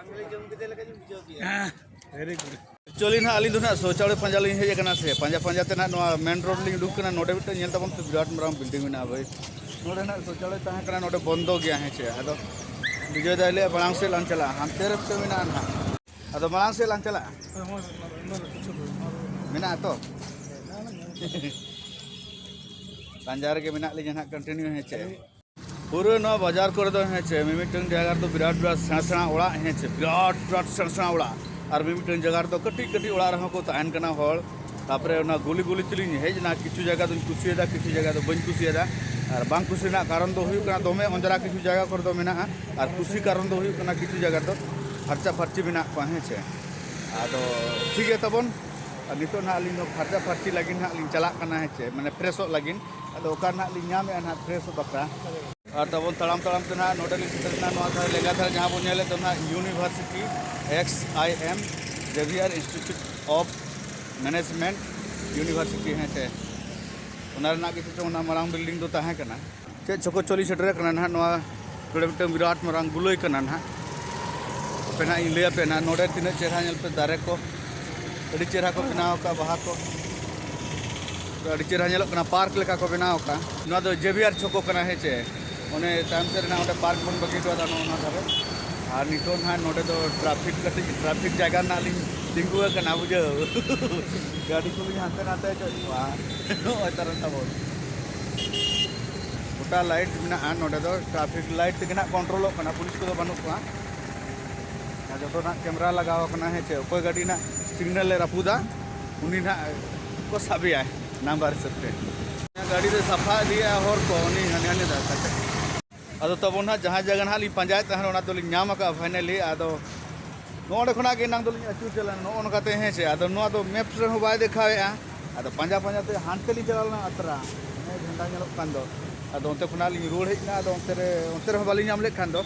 ᱦᱮᱸ, very good. ᱮᱠᱪᱩᱭᱮᱞᱤ ᱱᱟᱦᱟᱜ ᱟᱹᱞᱤᱧ ᱫᱚ ᱱᱟᱦᱟᱜ ᱥᱳᱪᱟᱞᱚᱭ ᱯᱟᱸᱡᱟ ᱞᱤᱧ ᱦᱮᱡ ᱟᱠᱟᱱᱟ ᱥᱮ, ᱯᱟᱸᱡᱟ ᱯᱟᱸᱡᱟ ᱛᱮ ᱱᱟᱦᱟᱜ ᱱᱚᱣᱟ ᱢᱮᱱ ᱨᱳᱰ ᱞᱤᱧ ᱩᱰᱩᱠ ᱠᱟᱱᱟ᱾ ᱱᱚᱰᱮ ᱢᱤᱫᱴᱟᱝ ᱧᱮᱞ ᱛᱟᱵᱚᱱ ᱯᱮ, ᱵᱤᱨᱟᱴ ᱢᱟᱨᱟᱝ ᱵᱤᱞᱰᱤᱝ ᱢᱮᱱᱟᱜᱼᱟ ᱵᱷᱟᱹᱭ᱾ ᱱᱚᱰᱮ ᱱᱟᱦᱟᱜ ᱥᱳᱪᱟᱞᱚᱭ ᱛᱟᱦᱮᱸ ᱠᱟᱱᱟ, ᱱᱚᱰᱮ ᱵᱚᱱᱫᱚ ᱜᱮᱭᱟ, ᱦᱮᱸ ᱪᱮ᱾ ᱟᱫᱚ ᱵᱤᱡᱚᱭ ᱫᱟᱭ ᱞᱟᱹᱭᱟ ᱢᱟᱲᱟᱝ ᱥᱮᱫ ᱞᱟᱝ ᱪᱟᱞᱟᱜᱼᱟ, ᱦᱟᱱᱛᱮ ᱨᱮ ᱢᱤᱫᱴᱟᱝ ᱢᱮᱱᱟᱜᱼᱟ ᱱᱟᱦᱟᱜ᱾ ᱟᱫᱚ ᱢᱟᱲᱟᱝ ᱥᱮᱫ ᱞᱟᱝ ᱪᱟᱞᱟᱜᱼᱟ᱾ ᱢᱮᱱᱟᱜᱼᱟ ᱛᱚ? ᱯᱟᱸᱡᱟ ᱨᱮᱜᱮ ᱢᱮᱱᱟᱜ ᱞᱤᱧᱟ ᱱᱟᱦᱟᱜ ᱠᱚᱱᱴᱤᱱᱤᱭᱩ, ᱦᱮᱸ ᱪᱮ᱾ ᱯᱩᱨᱟᱹ ᱱᱚᱣᱟ ᱵᱟᱡᱟᱨ ᱠᱚᱨᱮ ᱫᱚ, ᱦᱮᱸ ᱪᱮ, ᱢᱤᱢᱤᱫᱴᱟᱝ ᱡᱟᱭᱜᱟ ᱨᱮᱫᱚ ᱵᱤᱨᱟᱴ ᱵᱤᱨᱟᱴ ᱥᱮᱬᱟ ᱥᱮᱬᱟ ᱚᱲᱟᱜ, ᱦᱮᱸ ᱪᱮ, ᱵᱤᱨᱟᱴ ᱵᱤᱨᱟᱴ ᱥᱮᱬᱟ ᱥᱮᱬᱟ ᱚᱲᱟᱜ᱾ ᱟᱨ ᱢᱤᱢᱤᱫᱴᱟᱝ ᱡᱟᱭᱜᱟ ᱨᱮᱫᱚ ᱠᱟᱹᱴᱤᱡ ᱠᱟᱹᱴᱤᱡ ᱚᱲᱟᱜ ᱨᱮᱦᱚᱸ ᱠᱚ ᱛᱟᱦᱮᱱ ᱠᱟᱱᱟ ᱦᱚᱲ᱾ ᱛᱟᱯᱚᱨᱮ ᱚᱱᱟ ᱜᱩᱞᱤ ᱜᱩᱞᱤ ᱛᱮᱞᱤᱧ ᱦᱮᱡ ᱮᱱᱟ, ᱠᱤᱪᱷᱩ ᱡᱟᱭᱜᱟ ᱫᱚᱧ ᱠᱩᱥᱤᱭᱟᱫᱟ, ᱠᱤᱪᱷᱩ ᱡᱟᱭᱜᱟ ᱫᱚ ᱵᱟᱹᱧ ᱠᱩᱥᱤᱭᱟᱫᱟ᱾ ᱟᱨ ᱵᱟᱝ ᱠᱩᱥᱤ ᱨᱮᱱᱟᱜ ᱠᱟᱨᱚᱱ ᱫᱚ ᱦᱩᱭᱩᱜ ᱠᱟᱱᱟ, ᱫᱚᱢᱮ ᱚᱸᱡᱽᱨᱟ ᱠᱤᱪᱷᱩ ᱡᱟᱭᱜᱟ ᱠᱚᱨᱮ ᱫᱚ ᱢᱮᱱᱟᱜᱼᱟ, ᱟᱨ ᱠᱩᱥᱤ ᱠᱟᱨᱚᱱ ᱫᱚ ᱦᱩᱭᱩᱜ ᱠᱟᱱᱟ ᱠᱤᱪᱷᱩ ᱡᱟᱭᱜᱟ ᱫᱚ ᱯᱷᱟᱨᱪᱟ ᱯᱷᱟᱹᱨᱪᱤ ᱢᱮᱱᱟᱜ ᱠᱚᱣᱟ, ᱦᱮᱸ ᱥᱮ᱾ ᱟᱫᱚ ᱴᱷᱤᱠ ᱜᱮᱭᱟ ᱛᱟᱵᱚᱱ, ᱟᱨ ᱱᱤᱛᱚᱜ ᱱᱟᱦᱟᱜ ᱟᱹᱞᱤᱧ ᱫᱚ ᱯᱷᱟᱨᱪᱟ ᱯᱷᱟᱹᱨᱪᱤ ᱞᱟᱹᱜᱤᱫ ᱱᱟᱦᱟᱜ ᱞᱤᱧ ᱪᱟᱞᱟᱜ ᱠᱟᱱᱟ, ᱦᱮᱸ ᱪᱮ, ᱢᱟᱱᱮ ᱯᱷᱨᱮᱥᱚᱜ ᱞᱟᱹᱜᱤᱫ᱾ ᱟᱫᱚ ᱚᱠᱟ ᱱᱟᱦᱟᱜ ᱞᱤᱧ ᱧᱟᱢᱮᱜᱼᱟ ᱱᱟᱦᱟᱜ ᱯᱷᱨᱮᱥᱚᱜ ᱵᱟᱠᱷᱨᱟ᱾ ᱟᱨ ᱛᱟᱵᱚᱱ ᱛᱟᱲᱟᱢ ᱛᱟᱲᱟᱢ ᱛᱮ ᱱᱟᱦᱟᱜ ᱱᱚᱰᱮ ᱞᱤᱧ ᱥᱮᱴᱮᱨ ᱮᱱᱟ, ᱱᱚᱣᱟ ᱫᱷᱟᱨᱮ ᱞᱮᱸᱜᱟ ᱫᱷᱟᱨᱮ ᱡᱟᱦᱟᱸ ᱵᱚᱱ ᱧᱮᱞᱮᱫ ᱫᱚ ᱱᱟᱦᱟᱜ ᱤᱭᱩᱱᱤᱵᱷᱟᱨᱥᱤᱴᱤ, ᱮᱠᱥ ᱟᱭ ᱮᱢ, ᱡᱮᱵᱷᱤᱭᱟᱨ ᱤᱱᱥᱴᱤᱴᱤᱭᱩᱴ ᱚᱯᱷ ᱢᱮᱱᱮᱡᱽᱢᱮᱱᱴ ᱤᱭᱩᱱᱤᱵᱷᱟᱨᱥᱤᱴᱤ, ᱦᱮᱸ ᱥᱮ᱾ ᱚᱱᱟ ᱨᱮᱱᱟᱜ ᱜᱮ ᱪᱚᱝ ᱚᱱᱟ ᱢᱟᱨᱟᱝ ᱵᱤᱞᱰᱤᱝ ᱫᱚ ᱛᱟᱦᱮᱸ ᱠᱟᱱᱟ᱾ ᱪᱮᱫ ᱪᱚᱠᱚ ᱪᱚᱞᱤ ᱥᱮᱴᱮᱨ ᱟᱠᱟᱱᱟ ᱱᱟᱦᱟᱜ, ᱱᱚᱣᱟ ᱱᱚᱰᱮ ᱢᱤᱫᱴᱟᱝ ᱵᱤᱨᱟᱴ ᱢᱟᱨᱟᱝ ᱜᱩᱞᱟᱹᱭ ᱠᱟᱱᱟ ᱱᱟᱦᱟᱜ᱾ ᱟᱯᱮ ᱱᱟᱦᱟᱜ ᱤᱧ ᱞᱟᱹᱭ ᱟᱯᱮ ᱱᱟᱦᱟᱜ, ᱱᱚᱰᱮ ᱛᱤᱱᱟᱹᱜ ᱪᱮᱦᱨᱟ ᱧᱮᱞ ᱯᱮ ᱫᱟᱨᱮ ᱠᱚ, ᱟᱹᱰᱤ ᱪᱮᱦᱨᱟ ᱠᱚ ᱵᱮᱱᱟᱣ ᱟᱠᱟᱫᱼᱟ ᱵᱟᱦᱟ ᱠᱚ, ᱟᱹᱰᱤ ᱪᱮᱦᱨᱟ ᱧᱮᱞᱚᱜ ᱠᱟᱱᱟ, ᱯᱟᱨᱠ ᱞᱮᱠᱟ ᱠᱚ ᱵᱮᱱᱟᱣ ᱟᱠᱟᱫᱼᱟ᱾ ᱱᱚᱣᱟ ᱫᱚ ᱡᱮᱵᱷᱤᱭᱟᱨ ᱪᱷᱚᱠᱚ ᱠᱟᱱᱟ, ᱦᱮᱸ ᱪᱮ᱾ ᱚᱱᱮ ᱛᱟᱭᱚᱢ ᱥᱮᱫ ᱨᱮᱱᱟᱜ ᱚᱸᱰᱮ ᱯᱟᱨᱠ ᱵᱚᱱ ᱵᱟᱹᱜᱤ ᱦᱚᱴᱚ ᱠᱟᱫᱟ ᱱᱚᱜᱼᱚ ᱱᱚᱣᱟ ᱫᱷᱟᱨᱮ᱾ ᱟᱨ ᱱᱤᱛᱚᱜ ᱱᱟᱦᱟᱜ ᱱᱚᱰᱮ ᱫᱚ ᱴᱨᱟᱯᱷᱤᱠ, ᱠᱟᱹᱴᱤᱡ ᱴᱨᱟᱯᱷᱤᱠ ᱡᱟᱭᱜᱟ ᱨᱮᱱᱟᱜ ᱞᱤᱧ ᱛᱤᱸᱜᱩ ᱟᱠᱟᱱᱟ, ᱵᱩᱡᱷᱟᱹᱣ᱾ ᱜᱟᱹᱰᱤ ᱠᱚᱞᱤᱧ ᱦᱟᱱᱛᱮ ᱱᱟᱛᱮ ᱦᱚᱪᱚᱭᱮᱫ ᱠᱚᱣᱟ᱾ ᱱᱚᱜᱼᱚᱭ ᱛᱟᱨᱟᱝ ᱛᱟᱵᱚᱱ ᱜᱚᱴᱟ ᱞᱟᱭᱤᱴ ᱢᱮᱱᱟᱜᱼᱟ ᱱᱚᱰᱮ ᱫᱚ, ᱴᱨᱟᱯᱷᱤᱠ ᱞᱟᱭᱤᱴ ᱛᱮᱜᱮ ᱱᱟᱦᱟᱜ ᱠᱚᱱᱴᱨᱳᱞᱚᱜ ᱠᱟᱱᱟ, ᱯᱩᱞᱤᱥ ᱠᱚᱫᱚ ᱵᱟᱹᱱᱩᱜ ᱠᱚᱣᱟ᱾ ᱟᱨ ᱡᱚᱛᱚ ᱱᱟᱦᱟᱜ ᱠᱮᱢᱮᱨᱟ ᱞᱟᱜᱟᱣ ᱟᱠᱟᱱᱟ, ᱦᱮᱸ ᱪᱮ᱾ ᱚᱠᱚᱭ ᱜᱟᱹᱰᱤ ᱱᱟᱦᱟᱜ ᱥᱤᱜᱽᱱᱮᱞ ᱮ ᱨᱟᱹᱯᱩᱫᱟ, ᱩᱱᱤ ᱱᱟᱦᱟᱜ ᱠᱚ ᱥᱟᱵᱮᱭᱟ ᱱᱟᱢᱵᱟᱨ ᱦᱤᱥᱟᱹᱵ ᱛᱮ᱾ ᱜᱟᱹᱰᱤ ᱫᱚ ᱥᱟᱯᱷᱟ ᱤᱫᱤᱭᱮᱫᱼᱟ ᱦᱚᱨ ᱠᱚ, ᱩᱱᱤ ᱦᱟᱹᱱᱤ ᱦᱟᱹᱱᱤ ᱫᱷᱟᱨᱮ ᱠᱟᱛᱮ᱾ ᱟᱫᱚ ᱛᱟᱵᱚᱱ ᱱᱟᱦᱟᱜ ᱡᱟᱦᱟᱸ ᱡᱟᱭᱜᱟ ᱱᱟᱦᱟᱜ ᱞᱤᱧ ᱯᱟᱸᱡᱟᱭᱮᱫ ᱛᱟᱦᱮᱱ, ᱚᱱᱟ ᱫᱚᱞᱤᱧ ᱧᱟᱢ ᱟᱠᱟᱫᱼᱟ finally᱾ ᱟᱫᱚ ᱱᱚᱜᱼᱚ ᱱᱚᱸᱰᱮ ᱠᱷᱚᱱᱟᱜ ᱜᱮ ᱮᱱᱟᱝ ᱫᱚᱞᱤᱧ ᱟᱹᱪᱩᱨ ᱪᱟᱞᱟᱣᱮᱱᱟ ᱱᱚᱜᱼᱚ ᱱᱚᱝᱠᱟᱛᱮ, ᱦᱮᱸ ᱥᱮ᱾ ᱟᱫᱚ ᱱᱚᱣᱟ ᱫᱚ ᱢᱮᱯᱥ ᱨᱮᱦᱚᱸ ᱵᱟᱭ ᱫᱮᱠᱷᱟᱣᱮᱫᱼᱟ᱾ ᱟᱫᱚ ᱯᱟᱸᱡᱟ ᱯᱟᱸᱡᱟ ᱛᱮ ᱦᱟᱱᱛᱮ ᱞᱤᱧ ᱪᱟᱞᱟᱣ ᱞᱮᱱᱟ ᱟᱛᱨᱟ, ᱚᱱᱮ ᱡᱷᱟᱱᱰᱟ ᱧᱮᱞᱚᱜ ᱠᱟᱱ ᱫᱚ, ᱟᱫᱚ ᱚᱱᱛᱮ ᱠᱷᱚᱱᱟᱜ ᱞᱤᱧ ᱨᱩᱣᱟᱹᱲ ᱦᱮᱡ ᱮᱱᱟ᱾ ᱟᱫᱚ ᱚᱱᱛᱮ ᱨᱮ, ᱚᱱᱛᱮ ᱨᱮᱦᱚᱸ ᱵᱟᱹᱞᱤᱧ ᱧᱟᱢ ᱞᱮᱫ ᱠᱷᱟᱱ ᱫᱚ,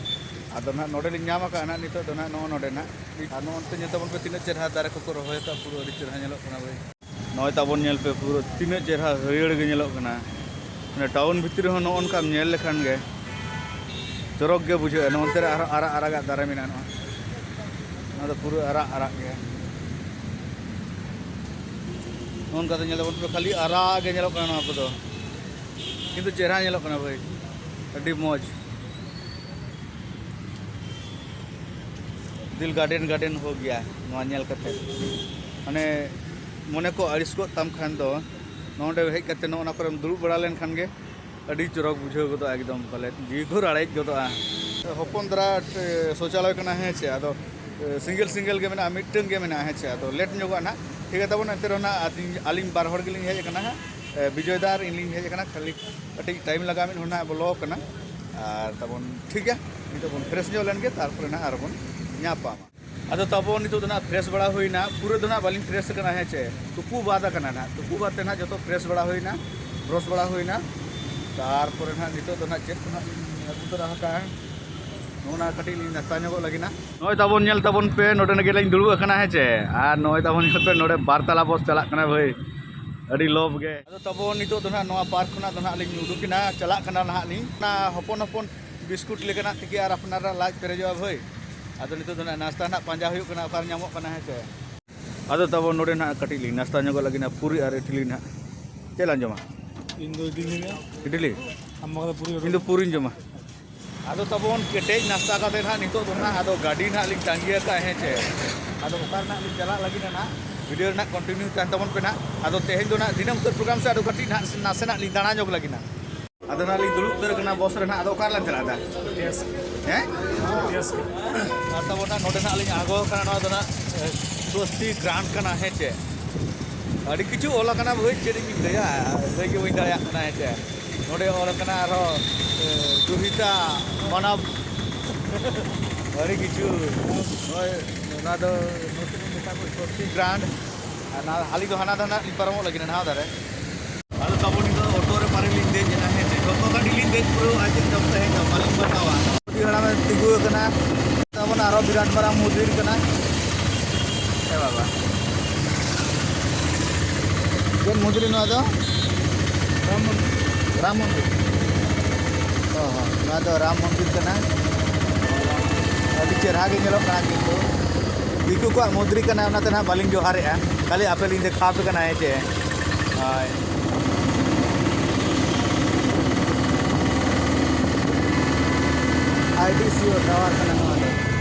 ᱟᱫᱚ ᱱᱟᱦᱟᱜ ᱱᱚᱰᱮ ᱞᱤᱧ ᱧᱟᱢ ᱟᱠᱟᱫᱼᱟ ᱱᱟᱦᱟᱜ ᱱᱤᱛᱚᱜ ᱫᱚ ᱱᱟᱦᱟᱜ ᱱᱚᱜᱼᱚ ᱱᱚᱰᱮ ᱱᱟᱦᱟᱜ᱾ ᱟᱨ ᱱᱚᱜᱼᱚ ᱱᱚᱛᱮ ᱧᱮᱞ ᱛᱟᱵᱚᱱ ᱯᱮ ᱛᱤᱱᱟᱹᱜ ᱪᱮᱦᱨᱟ ᱫᱟᱨᱮ ᱠᱚᱠᱚ ᱨᱚᱦᱚᱭ ᱟᱠᱟᱫᱼᱟ, ᱯᱩᱨᱟᱹ ᱟᱹᱰᱤ ᱪᱮᱦᱨᱟ ᱧᱮᱞᱚᱜ ᱠᱟᱱᱟ ᱵᱷᱟᱹᱭ᱾ ᱱᱚᱜᱼᱚᱭ ᱛᱟᱵᱚᱱ ᱧᱮᱞ ᱯᱮ, ᱯᱩᱨᱟᱹ ᱛᱤᱱᱟᱹᱜ ᱪᱮᱦᱨᱟ ᱦᱟᱹᱨᱭᱟᱹᱲ ᱜᱮ ᱧᱮᱞᱚᱜ ᱠᱟᱱᱟ᱾ ᱢᱟᱱᱮ ᱴᱟᱣᱩᱱ ᱵᱷᱤᱛᱨᱤ ᱨᱮᱦᱚᱸ ᱱᱚᱜᱼᱚ ᱱᱚᱝᱠᱟᱢ ᱧᱮᱞ ᱞᱮᱠᱷᱟᱱ ᱜᱮ ᱪᱚᱨᱚᱠ ᱜᱮ ᱵᱩᱡᱷᱟᱹᱜᱼᱟ᱾ ᱱᱚᱜᱼᱚ ᱱᱚᱛᱮ ᱨᱮ ᱟᱨᱦᱚᱸ ᱟᱨᱟᱜ ᱟᱨᱟᱜᱟᱜ ᱫᱟᱨᱮ ᱢᱮᱱᱟᱜᱼᱟ, ᱱᱚᱣᱟ, ᱱᱚᱣᱟ ᱫᱚ ᱯᱩᱨᱟᱹ ᱟᱨᱟᱜ ᱟᱨᱟᱜ ᱜᱮ᱾ ᱱᱚᱜᱼᱚ ᱱᱚᱝᱠᱟᱛᱮ ᱧᱮᱞ ᱛᱟᱵᱚᱱ ᱯᱩᱨᱟᱹ ᱠᱷᱟᱹᱞᱤ ᱟᱨᱟᱜ ᱜᱮ ᱧᱮᱞᱚᱜ ᱠᱟᱱᱟ ᱱᱚᱣᱟ ᱠᱚᱫᱚ, ᱠᱤᱱᱛᱩ ᱪᱮᱦᱨᱟ ᱧᱮᱞᱚᱜ ᱠᱟᱱᱟ ᱵᱷᱟᱹᱭ, ᱟᱹᱰᱤ ᱢᱚᱡᱽ᱾ ᱫᱤᱞ ᱜᱟᱨᱰᱮᱱ ᱜᱟᱨᱰᱮᱱ ᱦᱳ ᱜᱮᱭᱟ ᱱᱚᱣᱟ ᱧᱮᱞ ᱠᱟᱛᱮ᱾ ᱢᱟᱱᱮ ᱢᱚᱱᱮ ᱠᱚ ᱟᱹᱲᱤᱥ ᱜᱚᱫ ᱛᱟᱢ ᱠᱷᱟᱱ ᱫᱚ ᱱᱚᱰᱮ ᱦᱮᱡ ᱠᱟᱛᱮ ᱱᱚᱜᱼᱚ ᱱᱟ ᱠᱚᱨᱮᱢ ᱫᱩᱲᱩᱵ ᱵᱟᱲᱟ ᱞᱮᱱᱠᱷᱟᱱ ᱜᱮ ᱟᱹᱰᱤ ᱪᱚᱨᱚᱠ ᱵᱩᱡᱷᱟᱹᱣ ᱜᱚᱫᱚᱜᱼᱟ, ᱮᱠᱫᱚᱢ ᱯᱟᱞᱮᱫ ᱡᱤᱣᱤ ᱠᱚ ᱨᱟᱲᱮᱡ ᱜᱚᱫᱚᱜᱼᱟ᱾ ᱦᱚᱯᱚᱱ ᱫᱷᱟᱨᱟ ᱥᱳᱪᱟᱞᱚᱭ ᱠᱟᱱᱟ, ᱦᱮᱸ ᱪᱮ, ᱟᱫᱚ ᱥᱤᱝᱜᱮᱞ ᱥᱤᱝᱜᱮᱞ ᱜᱮ ᱢᱮᱱᱟᱜᱼᱟ, ᱢᱤᱫᱴᱟᱹᱝ ᱜᱮ ᱢᱮᱱᱟᱜᱼᱟ, ᱦᱮᱸ ᱪᱮ᱾ ᱟᱫᱚ ᱞᱮᱴ ᱧᱚᱜᱚᱜᱼᱟ ᱱᱟᱦᱟᱜ, ᱴᱷᱤᱠ ᱜᱮᱭᱟ ᱛᱟᱵᱚᱱ, ᱮᱱᱛᱮ ᱨᱮᱦᱚᱸ ᱱᱟᱦᱟᱜ ᱟᱹᱞᱤᱧ, ᱟᱹᱞᱤᱧ ᱵᱟᱨ ᱦᱚᱲ ᱜᱮᱞᱤᱧ ᱦᱮᱡ ᱟᱠᱟᱱᱟ ᱦᱟᱸᱜ᱾ ᱮ, ᱵᱤᱡᱚᱭ ᱫᱟ ᱟᱨ ᱤᱧ ᱞᱤᱧ ᱦᱮᱡ ᱟᱠᱟᱱᱟ, ᱠᱷᱟᱹᱞᱤ ᱠᱟᱹᱴᱤᱡ ᱴᱟᱭᱤᱢ ᱞᱟᱜᱟᱜᱼᱟ, ᱢᱤᱫ ᱦᱚᱲ ᱱᱟᱦᱟᱜ ᱵᱚᱞᱚ ᱟᱠᱟᱱᱟ᱾ ᱟᱨ ᱛᱟᱵᱚᱱ ᱴᱷᱤᱠ ᱜᱮᱭᱟ, ᱱᱤᱛᱚᱜ ᱵᱚᱱ ᱯᱷᱨᱮᱥ ᱧᱚᱜ ᱞᱮᱱ ᱜᱮ, ᱛᱟᱨᱯᱚᱨᱮ ᱱᱟᱦᱟᱜ ᱟᱨᱦᱚᱸ ᱵᱚᱱ ᱧᱟᱯᱟᱢᱟ᱾ ᱟᱫᱚ ᱛᱟᱵᱚᱱ ᱱᱤᱛᱚᱜ ᱫᱚ ᱱᱟᱦᱟᱜ ᱯᱷᱨᱮᱥ ᱵᱟᱲᱟ ᱦᱩᱭᱱᱟ, ᱯᱩᱨᱟᱹ ᱫᱚ ᱱᱟᱦᱟᱜ ᱵᱟᱹᱞᱤᱧ ᱯᱷᱨᱮᱥ ᱟᱠᱟᱱᱟ, ᱦᱮᱸ ᱪᱮ, ᱛᱩᱯᱩ ᱵᱟᱫ ᱟᱠᱟᱱᱟ ᱱᱟᱦᱟᱜ, ᱛᱩᱯᱩ ᱵᱟᱫ ᱛᱮ ᱱᱟᱦᱟᱜ ᱡᱚᱛᱚ ᱯᱷᱨᱮᱥ ᱵᱟᱲᱟ ᱦᱩᱭᱱᱟ, ᱵᱨᱚᱥ ᱵᱟᱲᱟ ᱦᱩᱭᱱᱟ᱾ ᱛᱟᱨᱯᱚᱨᱮ ᱱᱟᱦᱟᱜ ᱱᱤᱛᱚᱜ ᱫᱚ ᱱᱟᱦᱟᱜ ᱪᱮᱫ ᱠᱚ ᱱᱟᱦᱟᱜ ᱞᱤᱧ ᱟᱹᱜᱩ ᱛᱚᱨᱟ ᱟᱠᱟᱫᱼᱟ, ᱱᱚᱜᱼᱚ ᱱᱟ ᱠᱟᱹᱴᱤᱡ ᱞᱤᱧ ᱱᱟᱥᱛᱟ ᱧᱚᱜᱚᱜ ᱞᱟᱹᱜᱤᱫ ᱱᱟᱦᱟᱜ᱾ ᱱᱚᱜᱼᱚᱭ ᱛᱟᱵᱚᱱ ᱧᱮᱞ ᱛᱟᱵᱚᱱ ᱯᱮ, ᱱᱚᱰᱮ ᱜᱮ ᱞᱤᱧ ᱫᱩᱲᱩᱵ ᱟᱠᱟᱱᱟ, ᱦᱮᱸ ᱪᱮ, ᱟᱨ ᱱᱚᱜᱼᱚᱭ ᱛᱟᱵᱚᱱ ᱧᱮᱞ ᱯᱮ, ᱱᱚᱰᱮ ᱵᱟᱨ ᱛᱟᱞᱟ ᱵᱚᱥ ᱪᱟᱞᱟᱜ ᱠᱟᱱᱟ ᱵᱷᱟᱹᱭ, ᱟᱹᱰᱤ ᱞᱚᱵ ᱜᱮ᱾ ᱟᱫᱚ ᱛᱟᱵᱚᱱ ᱱᱤᱛᱚᱜ ᱫᱚ ᱱᱟᱦᱟᱜ ᱱᱚᱣᱟ ᱯᱟᱨᱠ ᱠᱷᱚᱱᱟᱜ ᱫᱚ ᱱᱟᱦᱟᱜ ᱞᱤᱧ ᱩᱰᱩᱠ ᱮᱱᱟ, ᱪᱟᱞᱟᱜ ᱠᱟᱱᱟ ᱱᱟᱦᱟᱜ ᱞᱤᱧ᱾ ᱚᱱᱟ ᱦᱚᱯᱚᱱ ᱦᱚᱯᱚᱱ ᱵᱤᱥᱠᱩᱴ ᱞᱮᱠᱟᱱᱟᱜ ᱛᱮᱜᱮ ᱟᱨ ᱟᱯᱱᱟᱨᱟᱜ ᱞᱟᱡ ᱯᱮᱨᱮᱡᱚᱜᱼᱟ ᱵᱷᱟᱹᱭ᱾ ᱟᱫᱚ ᱱᱤᱛᱚᱜ ᱫᱚ ᱱᱟᱦᱟᱜ ᱱᱟᱥᱛᱟ ᱱᱟᱦᱟᱜ ᱯᱟᱸᱡᱟ ᱦᱩᱭᱩᱜ ᱠᱟᱱᱟ, ᱚᱠᱟᱨᱮ ᱧᱟᱢᱚᱜ ᱠᱟᱱᱟ, ᱦᱮᱸ ᱥᱮ᱾ ᱟᱫᱚ ᱛᱟᱵᱚᱱ ᱱᱚᱰᱮ ᱱᱟᱦᱟᱜ ᱠᱟᱹᱴᱤᱡ ᱞᱤᱧ ᱱᱟᱥᱛᱟ ᱧᱚᱜᱚᱜ ᱞᱟᱹᱜᱤᱫ ᱱᱟᱦᱟᱜ, ᱯᱩᱨᱤ ᱟᱨ ᱤᱰᱞᱤ ᱱᱟᱦᱟᱜ᱾ ᱪᱮᱫ ᱞᱟᱝ ᱡᱚᱢᱟ? ᱤᱧ ᱫᱚ ᱤᱰᱞᱤᱧ ᱡᱚᱢᱟ᱾ ᱤᱰᱞᱤ? ᱟᱢ ᱵᱟᱠᱷᱨᱟ ᱯᱩᱨᱤ order ᱤᱧ ᱫᱚ ᱯᱩᱨᱤᱧ ᱡᱚᱢᱟ᱾ ᱟᱫᱚ ᱛᱟᱵᱚᱱ ᱠᱮᱴᱮᱡ ᱱᱟᱥᱛᱟ ᱠᱟᱛᱮ ᱱᱟᱦᱟᱜ ᱱᱤᱛᱚᱜ ᱫᱚ ᱱᱟᱦᱟᱜ ᱟᱫᱚ ᱜᱟᱹᱰᱤ ᱱᱟᱦᱟᱜ ᱞᱤᱧ ᱛᱟᱺᱜᱤ ᱟᱠᱟᱫᱼᱟ, ᱦᱮᱸ ᱪᱮ᱾ ᱟᱫᱚ ᱚᱠᱟ ᱨᱮ ᱱᱟᱦᱟᱜ ᱞᱤᱧ ᱪᱟᱞᱟᱜ ᱞᱟᱹᱜᱤᱫ ᱱᱟᱦᱟᱜ, video ᱨᱮᱱᱟᱜ continue ᱛᱟᱦᱮᱱ ᱛᱟᱵᱚᱱ ᱯᱮ ᱱᱟᱦᱟᱜ᱾ ᱟᱫᱚ ᱛᱮᱦᱮᱧ ᱫᱚ ᱱᱟᱦᱟᱜ ᱫᱤᱱᱟᱹᱢ ᱩᱛᱟᱹᱨ program ᱥᱮ ᱟᱫᱚ ᱠᱟᱹᱴᱤᱡ ᱱᱟᱦᱟᱜ ᱱᱟᱥᱮᱱᱟᱜ ᱞᱤᱧ ᱫᱟᱬᱟ ᱧᱚᱜ ᱞᱟᱹᱜᱤᱫ ᱱᱟᱦᱟᱜ᱾ ᱟᱫᱚ ᱱᱟᱦᱟᱜ ᱞᱤᱧ ᱫᱩᱲᱩᱵ ᱩᱛᱟᱹᱨ ᱟᱠᱟᱱᱟ ᱵᱚᱥ ᱨᱮ ᱱᱟᱦᱟᱜ᱾ ᱟᱫᱚ ᱚᱠᱟ ᱨᱮᱞᱟᱝ ᱪᱟᱞᱟᱜᱼᱟ ᱫᱟ? ᱦᱮᱸ? ᱟᱨ ᱛᱟᱵᱚᱱ ᱱᱟᱦᱟᱜ ᱱᱚᱰᱮ ᱱᱟᱦᱟᱜ ᱞᱤᱧ ᱟᱬᱜᱚ ᱟᱠᱟᱱᱟ, ᱱᱚᱣᱟ ᱫᱚ ᱱᱟᱦᱟᱜ, ᱮ, ᱥᱚᱥᱛᱤ ᱜᱨᱟᱱᱰ ᱠᱟᱱᱟ, ᱦᱮᱸ ᱪᱮ? ᱟᱹᱰᱤ ᱠᱤᱪᱷᱩ ᱚᱞ ᱟᱠᱟᱱᱟ ᱵᱷᱟᱹᱭ, ᱪᱮᱫ ᱤᱧ ᱞᱟᱹᱭᱟ, ᱞᱟᱹᱭ ᱜᱮ ᱵᱟᱹᱧ ᱫᱟᱲᱮᱭᱟᱜ ᱠᱟᱱᱟ, ᱦᱮᱸ ᱪᱮ? ᱱᱚᱰᱮ ᱚᱞ ᱟᱠᱟᱱᱟ ᱟᱨᱦᱚᱸ, ᱮ, ᱡᱩᱦᱤᱛᱟ ᱢᱟᱱᱟᱵ᱾ ᱟᱹᱰᱤ ᱠᱤᱪᱷᱩ᱾ ᱱᱚᱜᱼᱚᱭ ᱱᱚᱣᱟ ᱫᱚ ᱱᱚᱛᱮ ᱠᱚ ᱢᱮᱛᱟ ᱠᱚ ᱥᱚᱥᱛᱤ ᱜᱨᱟᱱᱰ᱾ ᱟᱨ ᱱᱟ-, ᱦᱟᱹᱞᱤ ᱫᱚ ᱦᱟᱱᱟ ᱫᱷᱟᱨᱮ ᱱᱟᱦᱟᱜ ᱞᱤᱧ ᱯᱟᱨᱚᱢᱚᱜ ᱞᱟᱹᱜᱤᱫ, ᱱᱟᱣᱟ ᱫᱷᱟᱨᱮ᱾ ᱟᱫᱚ ᱛᱟᱵᱚᱱ ᱱᱤᱛᱚᱜ ᱚᱴᱳ ᱨᱮ ᱯᱟᱨᱮ ᱞᱤᱧ ᱫᱮᱡ ᱮᱱᱟ, ᱦᱮᱸ ᱪᱮ? ᱡᱚᱛᱚ ᱜᱟᱹᱰᱤ ᱞᱤᱧ ᱫᱮᱡ ᱯᱩᱨᱟᱹᱣ ᱟᱡ ᱛᱮ ᱡᱚᱢ ᱛᱟᱦᱮᱸ ᱡᱚᱢ ᱟᱞᱤᱧ ᱵᱟᱛᱟᱣᱟ᱾ ᱵᱩᱰᱷᱤ ᱦᱟᱲᱟᱢᱮ ᱛᱤᱸᱜᱩ ᱟᱠᱟᱱᱟ᱾ ᱛᱟᱵᱚᱱ ᱟᱨᱚ ᱵᱤᱨᱟᱴ ᱢᱟᱨᱟᱝ ᱢᱚᱱᱫᱤᱨ ᱠᱟᱱᱟ᱾ ᱮ ᱵᱟᱵᱟ᱾ ᱪᱮᱫ ᱢᱚᱱᱫᱤᱨ ᱱᱚᱣᱟ ᱫᱚ? ᱨᱟᱢ ᱢᱚᱱᱫᱤᱨ᱾ ᱨᱟᱢ ᱢᱚᱱᱫᱤᱨ᱾ ᱚ ᱦᱚᱸ, ᱱᱚᱣᱟ ᱫᱚ ᱨᱟᱢ ᱢᱚᱱᱫᱤᱨ ᱠᱟᱱᱟ᱾ ᱟᱹᱰᱤ ᱪᱮᱦᱨᱟ ᱜᱮ ᱧᱮᱞᱚᱜ ᱠᱟᱱᱟ, ᱠᱤᱱᱛᱩ ᱫᱤᱠᱩ ᱠᱚᱣᱟᱜ ᱢᱚᱱᱫᱤᱨ ᱠᱟᱱᱟ, ᱚᱱᱟᱛᱮ ᱱᱟᱦᱟᱜ ᱵᱟᱹᱞᱤᱧ ᱡᱚᱦᱟᱨᱮᱜᱼᱟ᱾ ᱠᱷᱟᱹᱞᱤ ᱟᱯᱮ ᱞᱤᱧ ᱫᱮᱠᱷᱟᱣ ᱟᱯᱮ ᱠᱟᱱᱟ, ᱦᱮᱸ ᱪᱮ? ᱦᱳᱭ᱾ ᱟᱭ ᱰᱤ ᱥᱤ ᱳ ᱴᱟᱣᱟᱨ ᱠᱟᱱᱟ ᱱᱚᱣᱟ ᱫᱚ᱾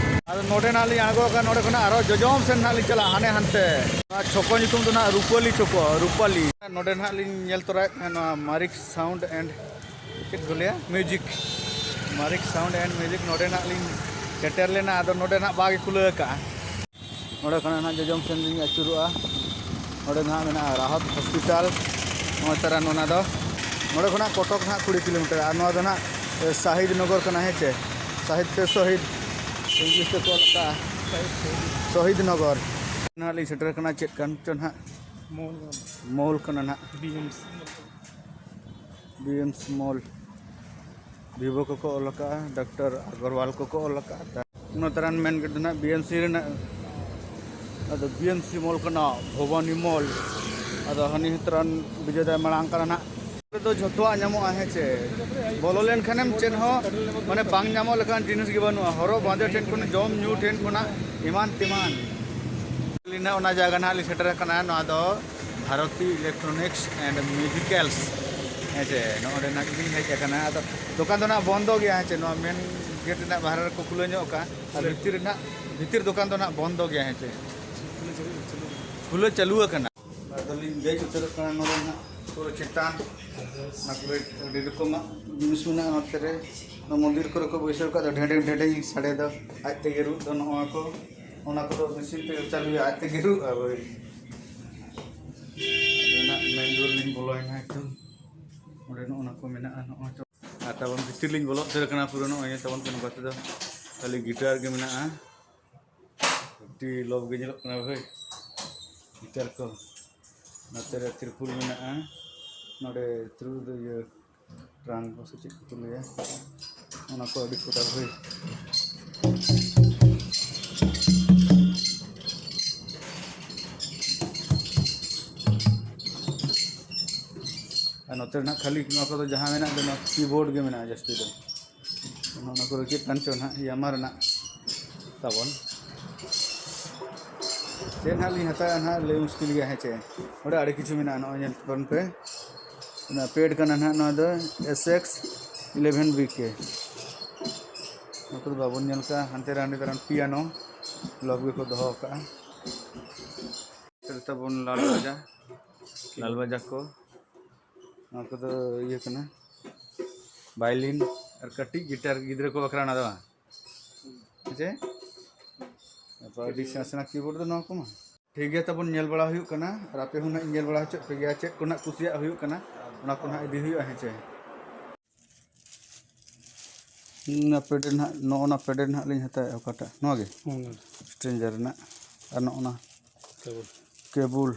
ᱟᱫᱚ ᱱᱚᱰᱮ ᱱᱟᱜ ᱞᱤᱧ ᱟᱬᱜᱚ ᱟᱠᱟᱱ, ᱱᱚᱰᱮ ᱠᱷᱚᱱᱟᱜ ᱟᱨᱚ ᱡᱚᱡᱚᱢ ᱥᱮᱱ ᱱᱟᱜ ᱞᱤᱧ ᱪᱟᱞᱟᱜᱼᱟ, ᱦᱟᱱᱮ ᱦᱟᱱᱛᱮ᱾ ᱱᱚᱣᱟ ᱪᱷᱚᱠᱚ ᱧᱩᱛᱩᱢ ᱫᱚ ᱱᱟᱜ ᱨᱩᱯᱟᱞᱤ ᱪᱷᱚᱠᱚ, ᱨᱩᱯᱟᱞᱤ᱾ ᱱᱚᱰᱮ ᱱᱟᱜ ᱞᱤᱧ ᱧᱮᱞ ᱛᱚᱨᱟᱭᱮᱫ ᱛᱟᱦᱮᱸᱫ ᱱᱚᱣᱟ ᱢᱟᱨᱤᱠ ᱥᱟᱣᱩᱱᱰ ᱮᱱᱰ, ᱪᱮᱫ ᱠᱚ ᱞᱟᱹᱭᱟ, ᱢᱤᱣᱡᱤᱠ᱾ ᱢᱟᱨᱤᱠ ᱥᱟᱣᱩᱱᱰ ᱮᱱᱰ ᱢᱤᱣᱡᱤᱠ, ᱱᱚᱰᱮ ᱱᱟᱜ ᱞᱤᱧ ᱥᱮᱴᱮᱨ ᱞᱮᱱᱟ, ᱟᱫᱚ ᱱᱚᱰᱮ ᱱᱟᱜ ᱵᱟᱜᱮ ᱠᱷᱩᱞᱟᱹᱣ ᱟᱠᱟᱜᱼᱟ᱾ ᱱᱚᱰᱮ ᱠᱷᱚᱱᱟᱜ ᱱᱟᱦᱟᱜ ᱡᱚᱡᱚᱢ ᱥᱮᱱ ᱞᱤᱧ ᱟᱹᱪᱩᱨᱚᱜᱼᱟ᱾ ᱱᱚᱰᱮ ᱱᱟᱦᱟᱜ ᱢᱮᱱᱟᱜᱼᱟ ᱨᱟᱦᱚᱛ ᱦᱚᱥᱯᱤᱴᱟᱞ᱾ ᱱᱚᱜᱼᱚᱭ ᱛᱟᱨᱟ ᱱᱚᱣᱟ ᱫᱚ ᱱᱚᱰᱮ ᱠᱷᱚᱱᱟᱜ ᱠᱚᱴᱚᱠ ᱱᱟᱦᱟᱜ ᱠᱩᱲᱤ ᱠᱤᱞᱳᱢᱤᱴᱟᱨ, ᱟᱨ ᱱᱚᱣᱟ ᱫᱚ ᱱᱟᱦᱟᱜ ᱥᱟᱦᱤᱫ ᱱᱚᱜᱚᱨ ᱠᱟᱱᱟ, ᱦᱮᱸ ᱪᱮ? ᱥᱟᱦᱤᱫ ᱥᱮ ᱥᱚᱦᱤᱫ, ᱤᱝᱞᱤᱥ ᱛᱮᱠᱚ ᱚᱞ ᱟᱠᱟᱫᱼᱟ ᱥᱚᱦᱤᱫ ᱱᱚᱜᱚᱨ᱾ ᱱᱟᱦᱟᱜ ᱞᱤᱧ ᱥᱮᱴᱮᱨ ᱟᱠᱟᱱᱟ, ᱪᱮᱫ ᱠᱟᱱ ᱪᱚ ᱱᱟᱦᱟᱜ ᱢᱚᱞ ᱠᱟᱱᱟ ᱱᱟᱦᱟᱜ, ᱵᱤ ᱮᱢ ᱥᱤ ᱢᱚᱞ᱾ ᱵᱤ ᱮᱢ ᱥᱤ ᱢᱚᱞ, ᱵᱷᱤᱵᱳ ᱠᱚᱠᱚ ᱚᱞ ᱟᱠᱟᱫᱼᱟ, ᱰᱚᱠᱴᱚᱨ ᱟᱜᱚᱨᱣᱟᱞ ᱠᱚᱠᱚ ᱚᱞ ᱟᱠᱟᱫᱼᱟ᱾ ᱚᱱᱟ ᱛᱟᱨᱟᱱ ᱢᱮᱱ ᱜᱮᱴ ᱫᱚ ᱱᱟᱦᱟᱜ ᱵᱤ ᱮᱢ ᱥᱤ ᱨᱮᱱᱟᱜ, ᱟᱫᱚ ᱵᱤ ᱮᱢ ᱥᱤ ᱢᱚᱞ ᱠᱟᱱᱟ, ᱵᱷᱚᱵᱟᱱᱤ ᱢᱚᱞ᱾ ᱟᱫᱚ ᱦᱟᱹᱱᱤ ᱛᱟᱨᱟᱱ ᱵᱤᱡᱚᱭ ᱫᱟᱭ ᱢᱟᱲᱟᱝ ᱠᱟᱱᱟ ᱱᱟᱦᱟᱜ᱾ ᱱᱚᱰᱮ ᱫᱚ ᱡᱷᱚᱛᱚᱣᱟᱜ ᱧᱟᱢᱚᱜᱼᱟ, ᱦᱮᱸ ᱪᱮ? ᱵᱚᱞᱚ ᱞᱮᱱᱠᱷᱟᱱᱮᱢ ᱪᱮᱫ ᱦᱚᱸ ᱢᱟᱱᱮ ᱵᱟᱝ ᱧᱟᱢᱚᱜ ᱞᱮᱠᱟᱱ ᱡᱤᱱᱤᱥ ᱜᱮ ᱵᱟᱹᱱᱩᱜᱼᱟ᱾ ᱦᱚᱨᱚᱜ ᱵᱟᱸᱫᱮ ᱴᱷᱮᱱ ᱠᱷᱚᱱ, ᱡᱚᱢ ᱧᱩ ᱴᱷᱮᱱ ᱠᱷᱚᱱᱟᱜ ᱮᱢᱟᱱ ᱛᱮᱢᱟᱱ᱾ ᱟᱹᱞᱤᱧ ᱱᱟᱦᱟᱜ ᱚᱱᱟ ᱡᱟᱭᱜᱟ ᱱᱟᱦᱟᱜ ᱞᱤᱧ ᱥᱮᱴᱮᱨ ᱟᱠᱟᱱᱟ᱾ ᱱᱚᱣᱟ ᱫᱚ ᱵᱷᱟᱨᱚᱛᱤ ᱤᱞᱮᱠᱴᱨᱚᱱᱤᱠᱥ ᱮᱱᱰ ᱢᱤᱣᱡᱤᱠᱟᱞᱥ, ᱦᱮᱸ ᱪᱮ? ᱱᱚᱜᱼᱚ ᱱᱚᱰᱮ ᱱᱟᱦᱟᱜ ᱜᱮᱞᱤᱧ ᱦᱮᱡ ᱟᱠᱟᱱᱟ᱾ ᱟᱫᱚ ᱫᱚᱠᱟᱱ ᱫᱚ ᱱᱟᱦᱟᱜ ᱵᱚᱱᱫᱚ ᱜᱮᱭᱟ, ᱦᱮᱸ ᱪᱮ? ᱱᱚᱣᱟ ᱢᱮᱱ ᱜᱮᱴ ᱨᱮᱱᱟᱜ ᱵᱟᱦᱨᱮ ᱨᱮᱠᱚ ᱠᱷᱩᱞᱟᱹᱣ ᱧᱚᱜ ᱟᱠᱟᱫᱼᱟ, ᱟᱨ ᱵᱷᱤᱛᱤᱨ ᱨᱮᱱᱟᱜ, ᱵᱷᱤᱛᱤᱨ ᱫᱚᱠᱟᱱ ᱫᱚ ᱱᱟᱦᱟᱜ ᱵᱚᱱᱫᱚ ᱜᱮᱭᱟ, ᱦᱮᱸ ᱪᱮ? ᱠᱷᱩᱞᱟᱹᱣ ᱪᱟᱹᱞᱩ ᱟᱠᱟᱱᱟ᱾ ᱟᱫᱚ ᱞᱤᱧ ᱫᱮᱡ ᱩᱛᱟᱹᱨᱚᱜ ᱠᱟᱱᱟ ᱱᱚᱰᱮ ᱱᱟᱦᱟᱜ ᱯᱩᱨᱟᱹ ᱪᱮᱛᱟᱱ᱾ ᱚᱱᱟ ᱠᱚᱨᱮ ᱟᱹᱰᱤ ᱨᱚᱠᱚᱢᱟᱜ ᱡᱤᱱᱤᱥ ᱢᱮᱱᱟᱜᱼᱟ᱾ ᱱᱚᱛᱮ ᱨᱮ ᱚᱱᱟ ᱢᱚᱱᱫᱤᱨ ᱠᱚᱨᱮ ᱠᱚ ᱵᱟᱹᱭᱥᱟᱹᱣ ᱠᱟᱜ ᱫᱚ ᱰᱷᱮᱰᱮᱝ ᱰᱷᱮᱰᱮᱝ ᱥᱟᱰᱮ ᱫᱚ ᱟᱡ ᱛᱮᱜᱮ ᱨᱩᱜ ᱫᱚ, ᱱᱚᱣᱟ ᱠᱚ, ᱚᱱᱟ ᱠᱚᱫᱚ ᱢᱮᱥᱤᱱ ᱛᱮ ᱪᱟᱹᱞᱩᱭᱟ, ᱟᱡ ᱛᱮᱜᱮ ᱨᱩᱜᱼᱟ ᱵᱷᱟᱹᱭ᱾ ᱟᱫᱚ ᱱᱟᱜ ᱢᱮᱱ ᱫᱩᱣᱟᱹᱨ ᱞᱤᱧ ᱵᱚᱞᱚᱭᱮᱱᱟ ᱮᱠᱫᱚᱢ᱾ ᱚᱸᱰᱮ ᱱᱚᱜᱼᱚ ᱱᱟ ᱠᱚ ᱢᱮᱱᱟᱜᱼᱟ, ᱱᱚᱜᱼᱚᱭ ᱛᱚ᱾ ᱟᱨ ᱛᱟᱵᱚᱱ ᱵᱷᱤᱛᱤᱨ ᱞᱤᱧ ᱵᱚᱞᱚ ᱩᱛᱟᱹᱨ ᱠᱟᱱᱟ ᱯᱩᱨᱟᱹ᱾ ᱱᱚᱜᱼᱚᱭ ᱛᱟᱵᱚᱱ ᱠᱟᱱᱟ, ᱱᱚᱝᱠᱟ ᱛᱮᱫᱚ ᱠᱷᱟᱹᱞᱤ ᱜᱤᱴᱟᱨ ᱜᱮ ᱢᱮᱱᱟᱜᱼᱟ᱾ ᱟᱹᱰᱤ ᱞᱚᱵ ᱜᱮ ᱧᱮᱞᱚᱜ ᱠᱟᱱᱟ ᱵᱷᱟᱹᱭ, ᱜᱤᱴᱟᱨ ᱠᱚ᱾ ᱱᱚᱛᱮ ᱨᱮ ᱛᱨᱤᱯᱩᱞ ᱢᱮᱱᱟᱜᱼᱟ᱾ ᱱᱚᱰᱮ ᱛᱨᱤᱯᱩᱞ ᱫᱚ ᱤᱭᱟᱹ ᱴᱨᱟᱝ ᱠᱚ ᱥᱮ ᱪᱮᱫ ᱠᱚ ᱞᱟᱹᱭᱟ, ᱚᱱᱟ ᱠᱚ ᱟᱹᱰᱤ ᱠᱚᱴᱟ ᱵᱷᱟᱹᱭ᱾ ᱟᱨ ᱱᱚᱛᱮ ᱨᱮᱱᱟᱜ ᱠᱷᱟᱹᱞᱤ ᱱᱚᱣᱟ ᱠᱚᱫᱚ ᱡᱟᱦᱟᱸ ᱢᱮᱱᱟᱜ ᱫᱚ, ᱱᱚᱣᱟ ᱠᱤᱵᱳᱨᱰ ᱜᱮ ᱢᱮᱱᱟᱜᱼᱟ ᱡᱟᱹᱥᱛᱤ ᱫᱚ᱾ ᱚᱱᱟ ᱠᱚᱫᱚ ᱪᱮᱫ ᱠᱟᱱ ᱪᱚ ᱱᱟᱦᱟᱜ, ᱭᱟᱢᱟ ᱨᱮᱱᱟᱜ ᱛᱟᱵᱚᱱ᱾ ᱪᱮᱫ ᱱᱟᱦᱟᱜ ᱞᱤᱧ ᱦᱟᱛᱟᱣᱟ ᱱᱟᱦᱟᱜ, ᱞᱟᱹᱭ ᱢᱩᱥᱠᱤᱞ ᱜᱮᱭᱟ, ᱦᱮᱸ ᱪᱮ? ᱚᱸᱰᱮ ᱟᱹᱰᱤ ᱠᱤᱪᱷᱩ ᱢᱮᱱᱟᱜᱼᱟ, ᱱᱚᱜᱼᱚᱭ ᱧᱮᱞ ᱛᱟᱵᱚᱱ ᱯᱮ᱾ ᱚᱱᱟ ᱯᱮᱰ ᱠᱟᱱᱟ ᱱᱟᱦᱟᱜ, ᱱᱚᱣᱟ ᱫᱚ S X eleven B K᱾ ᱱᱚᱣᱟ ᱠᱚᱫᱚ ᱵᱟᱵᱚᱱ ᱧᱮᱞ ᱠᱟᱜᱼᱟ᱾ ᱦᱟᱱᱛᱮ ᱨᱮ ᱦᱟᱸᱰᱮ ᱛᱟᱨᱟᱱ ᱯᱤᱭᱟᱱᱳ ᱞᱚᱵ ᱜᱮᱠᱚ ᱫᱚᱦᱚ ᱟᱠᱟᱜᱼᱟ᱾ ᱱᱚᱛᱮ ᱨᱮ ᱛᱟᱵᱚᱱ ᱞᱟᱞ ᱵᱟᱡᱟ, ᱞᱟᱞ ᱵᱟᱡᱟ ᱠᱚ᱾ ᱱᱚᱣᱟ ᱠᱚᱫᱚ ᱤᱭᱟᱹ ᱠᱟᱱᱟ, ᱵᱟᱭᱞᱤᱱ ᱟᱨ ᱠᱟᱹᱴᱤᱡ ᱜᱤᱴᱟᱨ ᱜᱤᱫᱽᱨᱟᱹ ᱠᱚ ᱵᱟᱠᱷᱨᱟ ᱚᱱᱟ ᱫᱚ ᱵᱟᱝ? ᱦᱮᱸ ᱪᱮ? ᱛᱟᱨᱯᱚᱨ ᱟᱹᱰᱤ ᱥᱮᱬᱟ ᱥᱮᱬᱟ ᱠᱤᱵᱳᱨᱰ ᱫᱚ ᱱᱚᱣᱟ ᱠᱚᱢᱟ᱾ ᱴᱷᱤᱠ ᱜᱮᱭᱟ, ᱛᱟᱵᱚᱱ ᱧᱮᱞ ᱵᱟᱲᱟ ᱦᱩᱭᱩᱜ ᱠᱟᱱᱟ, ᱟᱨ ᱟᱯᱮ ᱦᱚᱸ ᱱᱟᱦᱟᱜ ᱤᱧ ᱧᱮᱞ ᱵᱟᱲᱟ ᱦᱚᱪᱚᱭᱮᱫ ᱯᱮ ᱜᱮᱭᱟ, ᱪᱮᱫ ᱠᱚ ᱱᱟᱦᱟᱜ ᱠᱩᱥᱤᱭᱟᱜ ᱦᱩᱭᱩᱜ ᱠᱟᱱᱟ, ᱚᱱᱟ ᱠᱚ ᱱᱟᱦᱟᱜ ᱤᱫᱤ ᱦᱩᱭᱩᱜᱼᱟ, ᱦᱮᱸ ᱪᱮ᱾ ᱚᱱᱟ ᱯᱮᱰ ᱱᱟᱦᱟᱜ, ᱱᱚᱜᱼᱚ ᱱᱟ ᱯᱮᱰ ᱱᱟᱦᱟᱜ ᱞᱤᱧ ᱦᱟᱛᱟᱣᱮᱫᱼᱟ, ᱚᱠᱟᱴᱟᱜ? ᱱᱚᱣᱟ ᱜᱮ? ᱦᱩᱸ᱾ ᱥᱴᱨᱮᱱᱡᱟᱨ ᱨᱮᱱᱟᱜ᱾ ᱟᱨ ᱱᱚᱜᱼᱚ ᱱᱟ ᱠᱮᱵᱚᱞ᱾ ᱠᱮᱵᱚᱞ,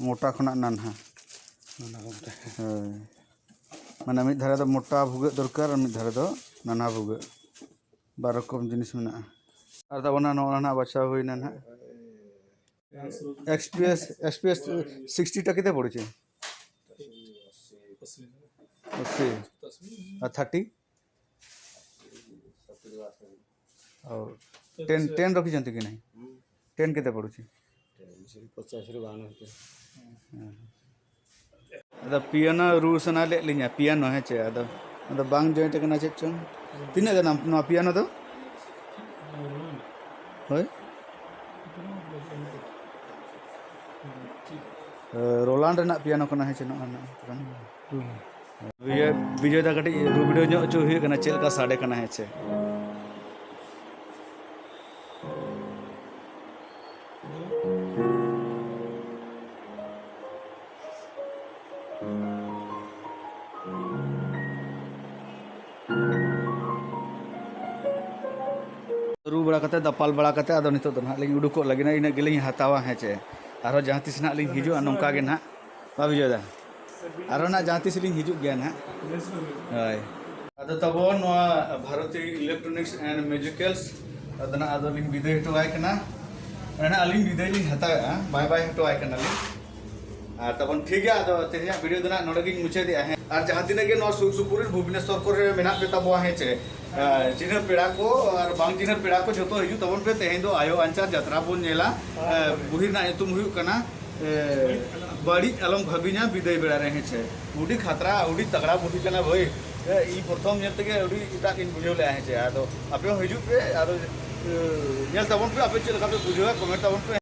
ᱢᱚᱴᱟ ᱠᱷᱚᱱᱟᱜ ᱱᱟᱱᱦᱟ᱾ ᱱᱟᱱᱦᱟ ᱠᱷᱚᱱᱟᱜ᱾ ᱦᱳᱭ, ᱢᱟᱱᱮ ᱢᱤᱫ ᱫᱷᱟᱨᱮ ᱫᱚ ᱢᱚᱴᱟ ᱵᱷᱩᱜᱟᱹᱜ ᱫᱚᱨᱠᱟᱨ ᱟᱨ ᱢᱤᱫ ᱫᱷᱟᱨᱮ ᱫᱚ ᱱᱟᱱᱦᱟ ᱵᱷᱩᱜᱟᱹᱜ, ᱵᱟᱨ ᱨᱚᱠᱚᱢ ᱡᱤᱱᱤᱥ ᱢᱮᱱᱟᱜᱼᱟ᱾ ᱟᱨ ᱛᱟᱵᱚᱱᱟ ᱱᱚᱜᱼᱚ ᱱᱟ ᱱᱟᱦᱟᱜ ᱵᱟᱪᱷᱟᱣ ᱦᱩᱭᱱᱟ ᱱᱟᱦᱟᱜ᱾ XPS, XPS सिक्सटी टा कितने पड़ुची? अस्सी। और थर्टी? और टेन, टेन रखिछंती कि नहीं? टेन केते पड़ुची? टेन से पचास रुपया आना होते। ᱟᱫᱚ ᱯᱤᱭᱟᱱᱳ ᱨᱩ ᱥᱟᱱᱟ ᱞᱮᱫ ᱞᱤᱧᱟ, ᱯᱤᱭᱟᱱᱳ, ᱦᱮᱸ ᱪᱮ? ᱟᱫᱚ, ᱟᱫᱚ ᱵᱟᱝ ᱡᱚᱭᱮᱱᱴ ᱟᱠᱟᱱᱟ ᱪᱮᱫ ᱪᱚᱝ? ᱛᱤᱱᱟᱹᱜ ᱜᱟᱱ ᱱᱚᱣᱟ ᱯᱤᱭᱟᱱᱳ ᱫᱚ? ᱦᱳᱭ? ᱨᱳᱞᱟᱱᱰ ᱨᱮᱱᱟᱜ ᱯᱤᱭᱟᱱᱳ ᱠᱟᱱᱟ, ᱦᱮᱸ ᱪᱮ? ᱱᱚᱜᱼᱚ ᱱᱚᱣᱟ ᱠᱟᱱᱟ᱾ ᱵᱤᱡᱚᱭ, ᱵᱤᱡᱚᱭ ᱫᱟ ᱠᱟᱹᱴᱤᱡ ᱨᱩ ᱵᱤᱰᱟᱹᱣ ᱧᱚᱜ ᱦᱚᱪᱚ ᱦᱩᱭᱩᱜ ᱠᱟᱱᱟ, ᱪᱮᱫ ᱞᱮᱠᱟ ᱥᱟᱰᱮ ᱠᱟᱱᱟ, ᱦᱮᱸ ᱪᱮ? ᱨᱩ ᱵᱟᱲᱟ ᱠᱟᱛᱮ, ᱫᱟᱯᱟᱞ ᱵᱟᱲᱟ ᱠᱟᱛᱮ, ᱟᱫᱚ ᱱᱤᱛᱚᱜ ᱫᱚ ᱱᱟᱦᱟᱜ ᱞᱤᱧ ᱩᱰᱩᱠᱚᱜ ᱞᱟᱹᱜᱤᱫ, ᱤᱱᱟᱹᱜ ᱜᱮᱞᱤᱧ ᱦᱟᱛᱟᱣᱟ, ᱦᱮᱸ ᱪᱮ᱾ ᱟᱨᱦᱚᱸ ᱡᱟᱦᱟᱸ ᱛᱤᱥ ᱱᱟᱦᱟᱜ ᱞᱤᱧ ᱦᱤᱡᱩᱜᱼᱟ ᱱᱚᱝᱠᱟ ᱜᱮ ᱱᱟᱦᱟᱜ, ᱵᱟ ᱵᱤᱡᱚᱭ ᱫᱟ? ᱟᱨᱦᱚᱸ ᱱᱟᱦᱟᱜ ᱡᱟᱦᱟᱸ ᱛᱤᱥ ᱞᱤᱧ ᱦᱤᱡᱩᱜ ᱜᱮᱭᱟ ᱱᱟᱦᱟᱜ᱾ ᱦᱳᱭ᱾ ᱟᱫᱚ ᱛᱟᱵᱚᱱ ᱱᱚᱣᱟ ᱵᱷᱟᱨᱚᱛᱤ Electronics and Musicals, ᱟᱫᱚ ᱱᱟᱦᱟᱜ ᱟᱫᱚ ᱞᱤᱧ ᱵᱤᱫᱟᱹᱭ ᱦᱚᱴᱚ ᱟᱭ ᱠᱟᱱᱟ᱾ ᱚᱱᱟ ᱱᱟᱦᱟᱜ ᱟᱹᱞᱤᱧ ᱵᱤᱫᱟᱹᱭ ᱞᱤᱧ ᱦᱟᱛᱟᱣᱮᱫᱼᱟ, ᱵᱟᱭ ᱵᱟᱭ ᱦᱚᱴᱚ ᱟᱭ ᱠᱟᱱᱟᱞᱤᱧ᱾ ᱟᱨ ᱛᱟᱵᱚᱱ ᱴᱷᱤᱠ ᱜᱮᱭᱟ, ᱟᱫᱚ ᱛᱮᱦᱮᱧᱟᱜ ᱵᱷᱤᱰᱤᱭᱳ ᱫᱚ ᱱᱟᱦᱟᱜ ᱱᱚᱰᱮ ᱜᱤᱧ ᱢᱩᱪᱟᱹᱫᱮᱜᱼᱟ, ᱦᱮᱸ᱾ ᱟᱨ ᱡᱟᱦᱟᱸ ᱛᱤᱱᱟᱹᱜ ᱜᱮ ᱱᱚᱣᱟ ᱥᱩᱨ ᱥᱩᱯᱩᱨ ᱨᱮ ᱵᱷᱩᱵᱽᱱᱮᱥᱚᱨ ᱠᱚᱨᱮ ᱢᱮᱱᱟᱜ ᱯᱮ ᱛᱟᱵᱚᱣᱟ, ᱦᱮᱸ ᱪᱮ, ᱟᱨ ᱪᱤᱱᱦᱟᱹ ᱯᱮᱲᱟ ᱠᱚ ᱟᱨ ᱵᱟᱝ ᱪᱤᱱᱦᱟᱹ ᱯᱮᱲᱟ ᱠᱚ ᱡᱚᱛᱚ ᱦᱤᱡᱩᱜ ᱛᱟᱵᱚᱱ ᱯᱮ᱾ ᱛᱮᱦᱮᱧ ᱫᱚ ᱟᱭᱳ ᱟᱧᱪᱟᱨ ᱡᱟᱛᱨᱟ ᱵᱚᱱ ᱧᱮᱞᱟ, ᱟᱨ ᱵᱩᱦᱤ ᱨᱮᱱᱟᱜ ᱧᱩᱛᱩᱢ ᱦᱩᱭᱩᱜ ᱠᱟᱱᱟ, ᱮ, ᱵᱟᱹᱲᱤᱡ ᱟᱞᱚᱢ ᱵᱷᱟᱹᱵᱤᱧᱟ ᱵᱤᱫᱟᱹᱭ ᱵᱮᱲᱟ ᱨᱮ, ᱦᱮᱸ ᱪᱮ᱾ ᱟᱹᱰᱤ ᱠᱷᱟᱛᱨᱟ, ᱟᱹᱰᱤ ᱛᱟᱜᱲᱟ ᱵᱩᱦᱤ ᱠᱟᱱᱟ ᱵᱷᱟᱹᱭ᱾ ᱮ, ᱤᱧ ᱯᱨᱚᱛᱷᱚᱢ ᱧᱮᱞ ᱛᱮᱜᱮ ᱟᱹᱰᱤ ᱮᱴᱟᱜ ᱜᱤᱧ ᱵᱩᱡᱷᱟᱹᱣ ᱞᱮᱜᱼᱟ, ᱦᱮᱸ ᱪᱮ᱾ ᱟᱫᱚ ᱟᱯᱮ ᱦᱚᱸ ᱦᱤᱡᱩᱜ ᱯᱮ, ᱟᱫᱚ, ᱮ, ᱧᱮᱞ ᱛᱟᱵᱚᱱ ᱯᱮ, ᱟᱯᱮ ᱪᱮᱫ ᱞᱮᱠᱟ ᱯᱮ ᱵᱩᱡᱷᱟᱹᱣᱟ, ᱠᱚᱢᱮᱱᱴ ᱛᱟᱵᱚᱱ ᱯᱮ᱾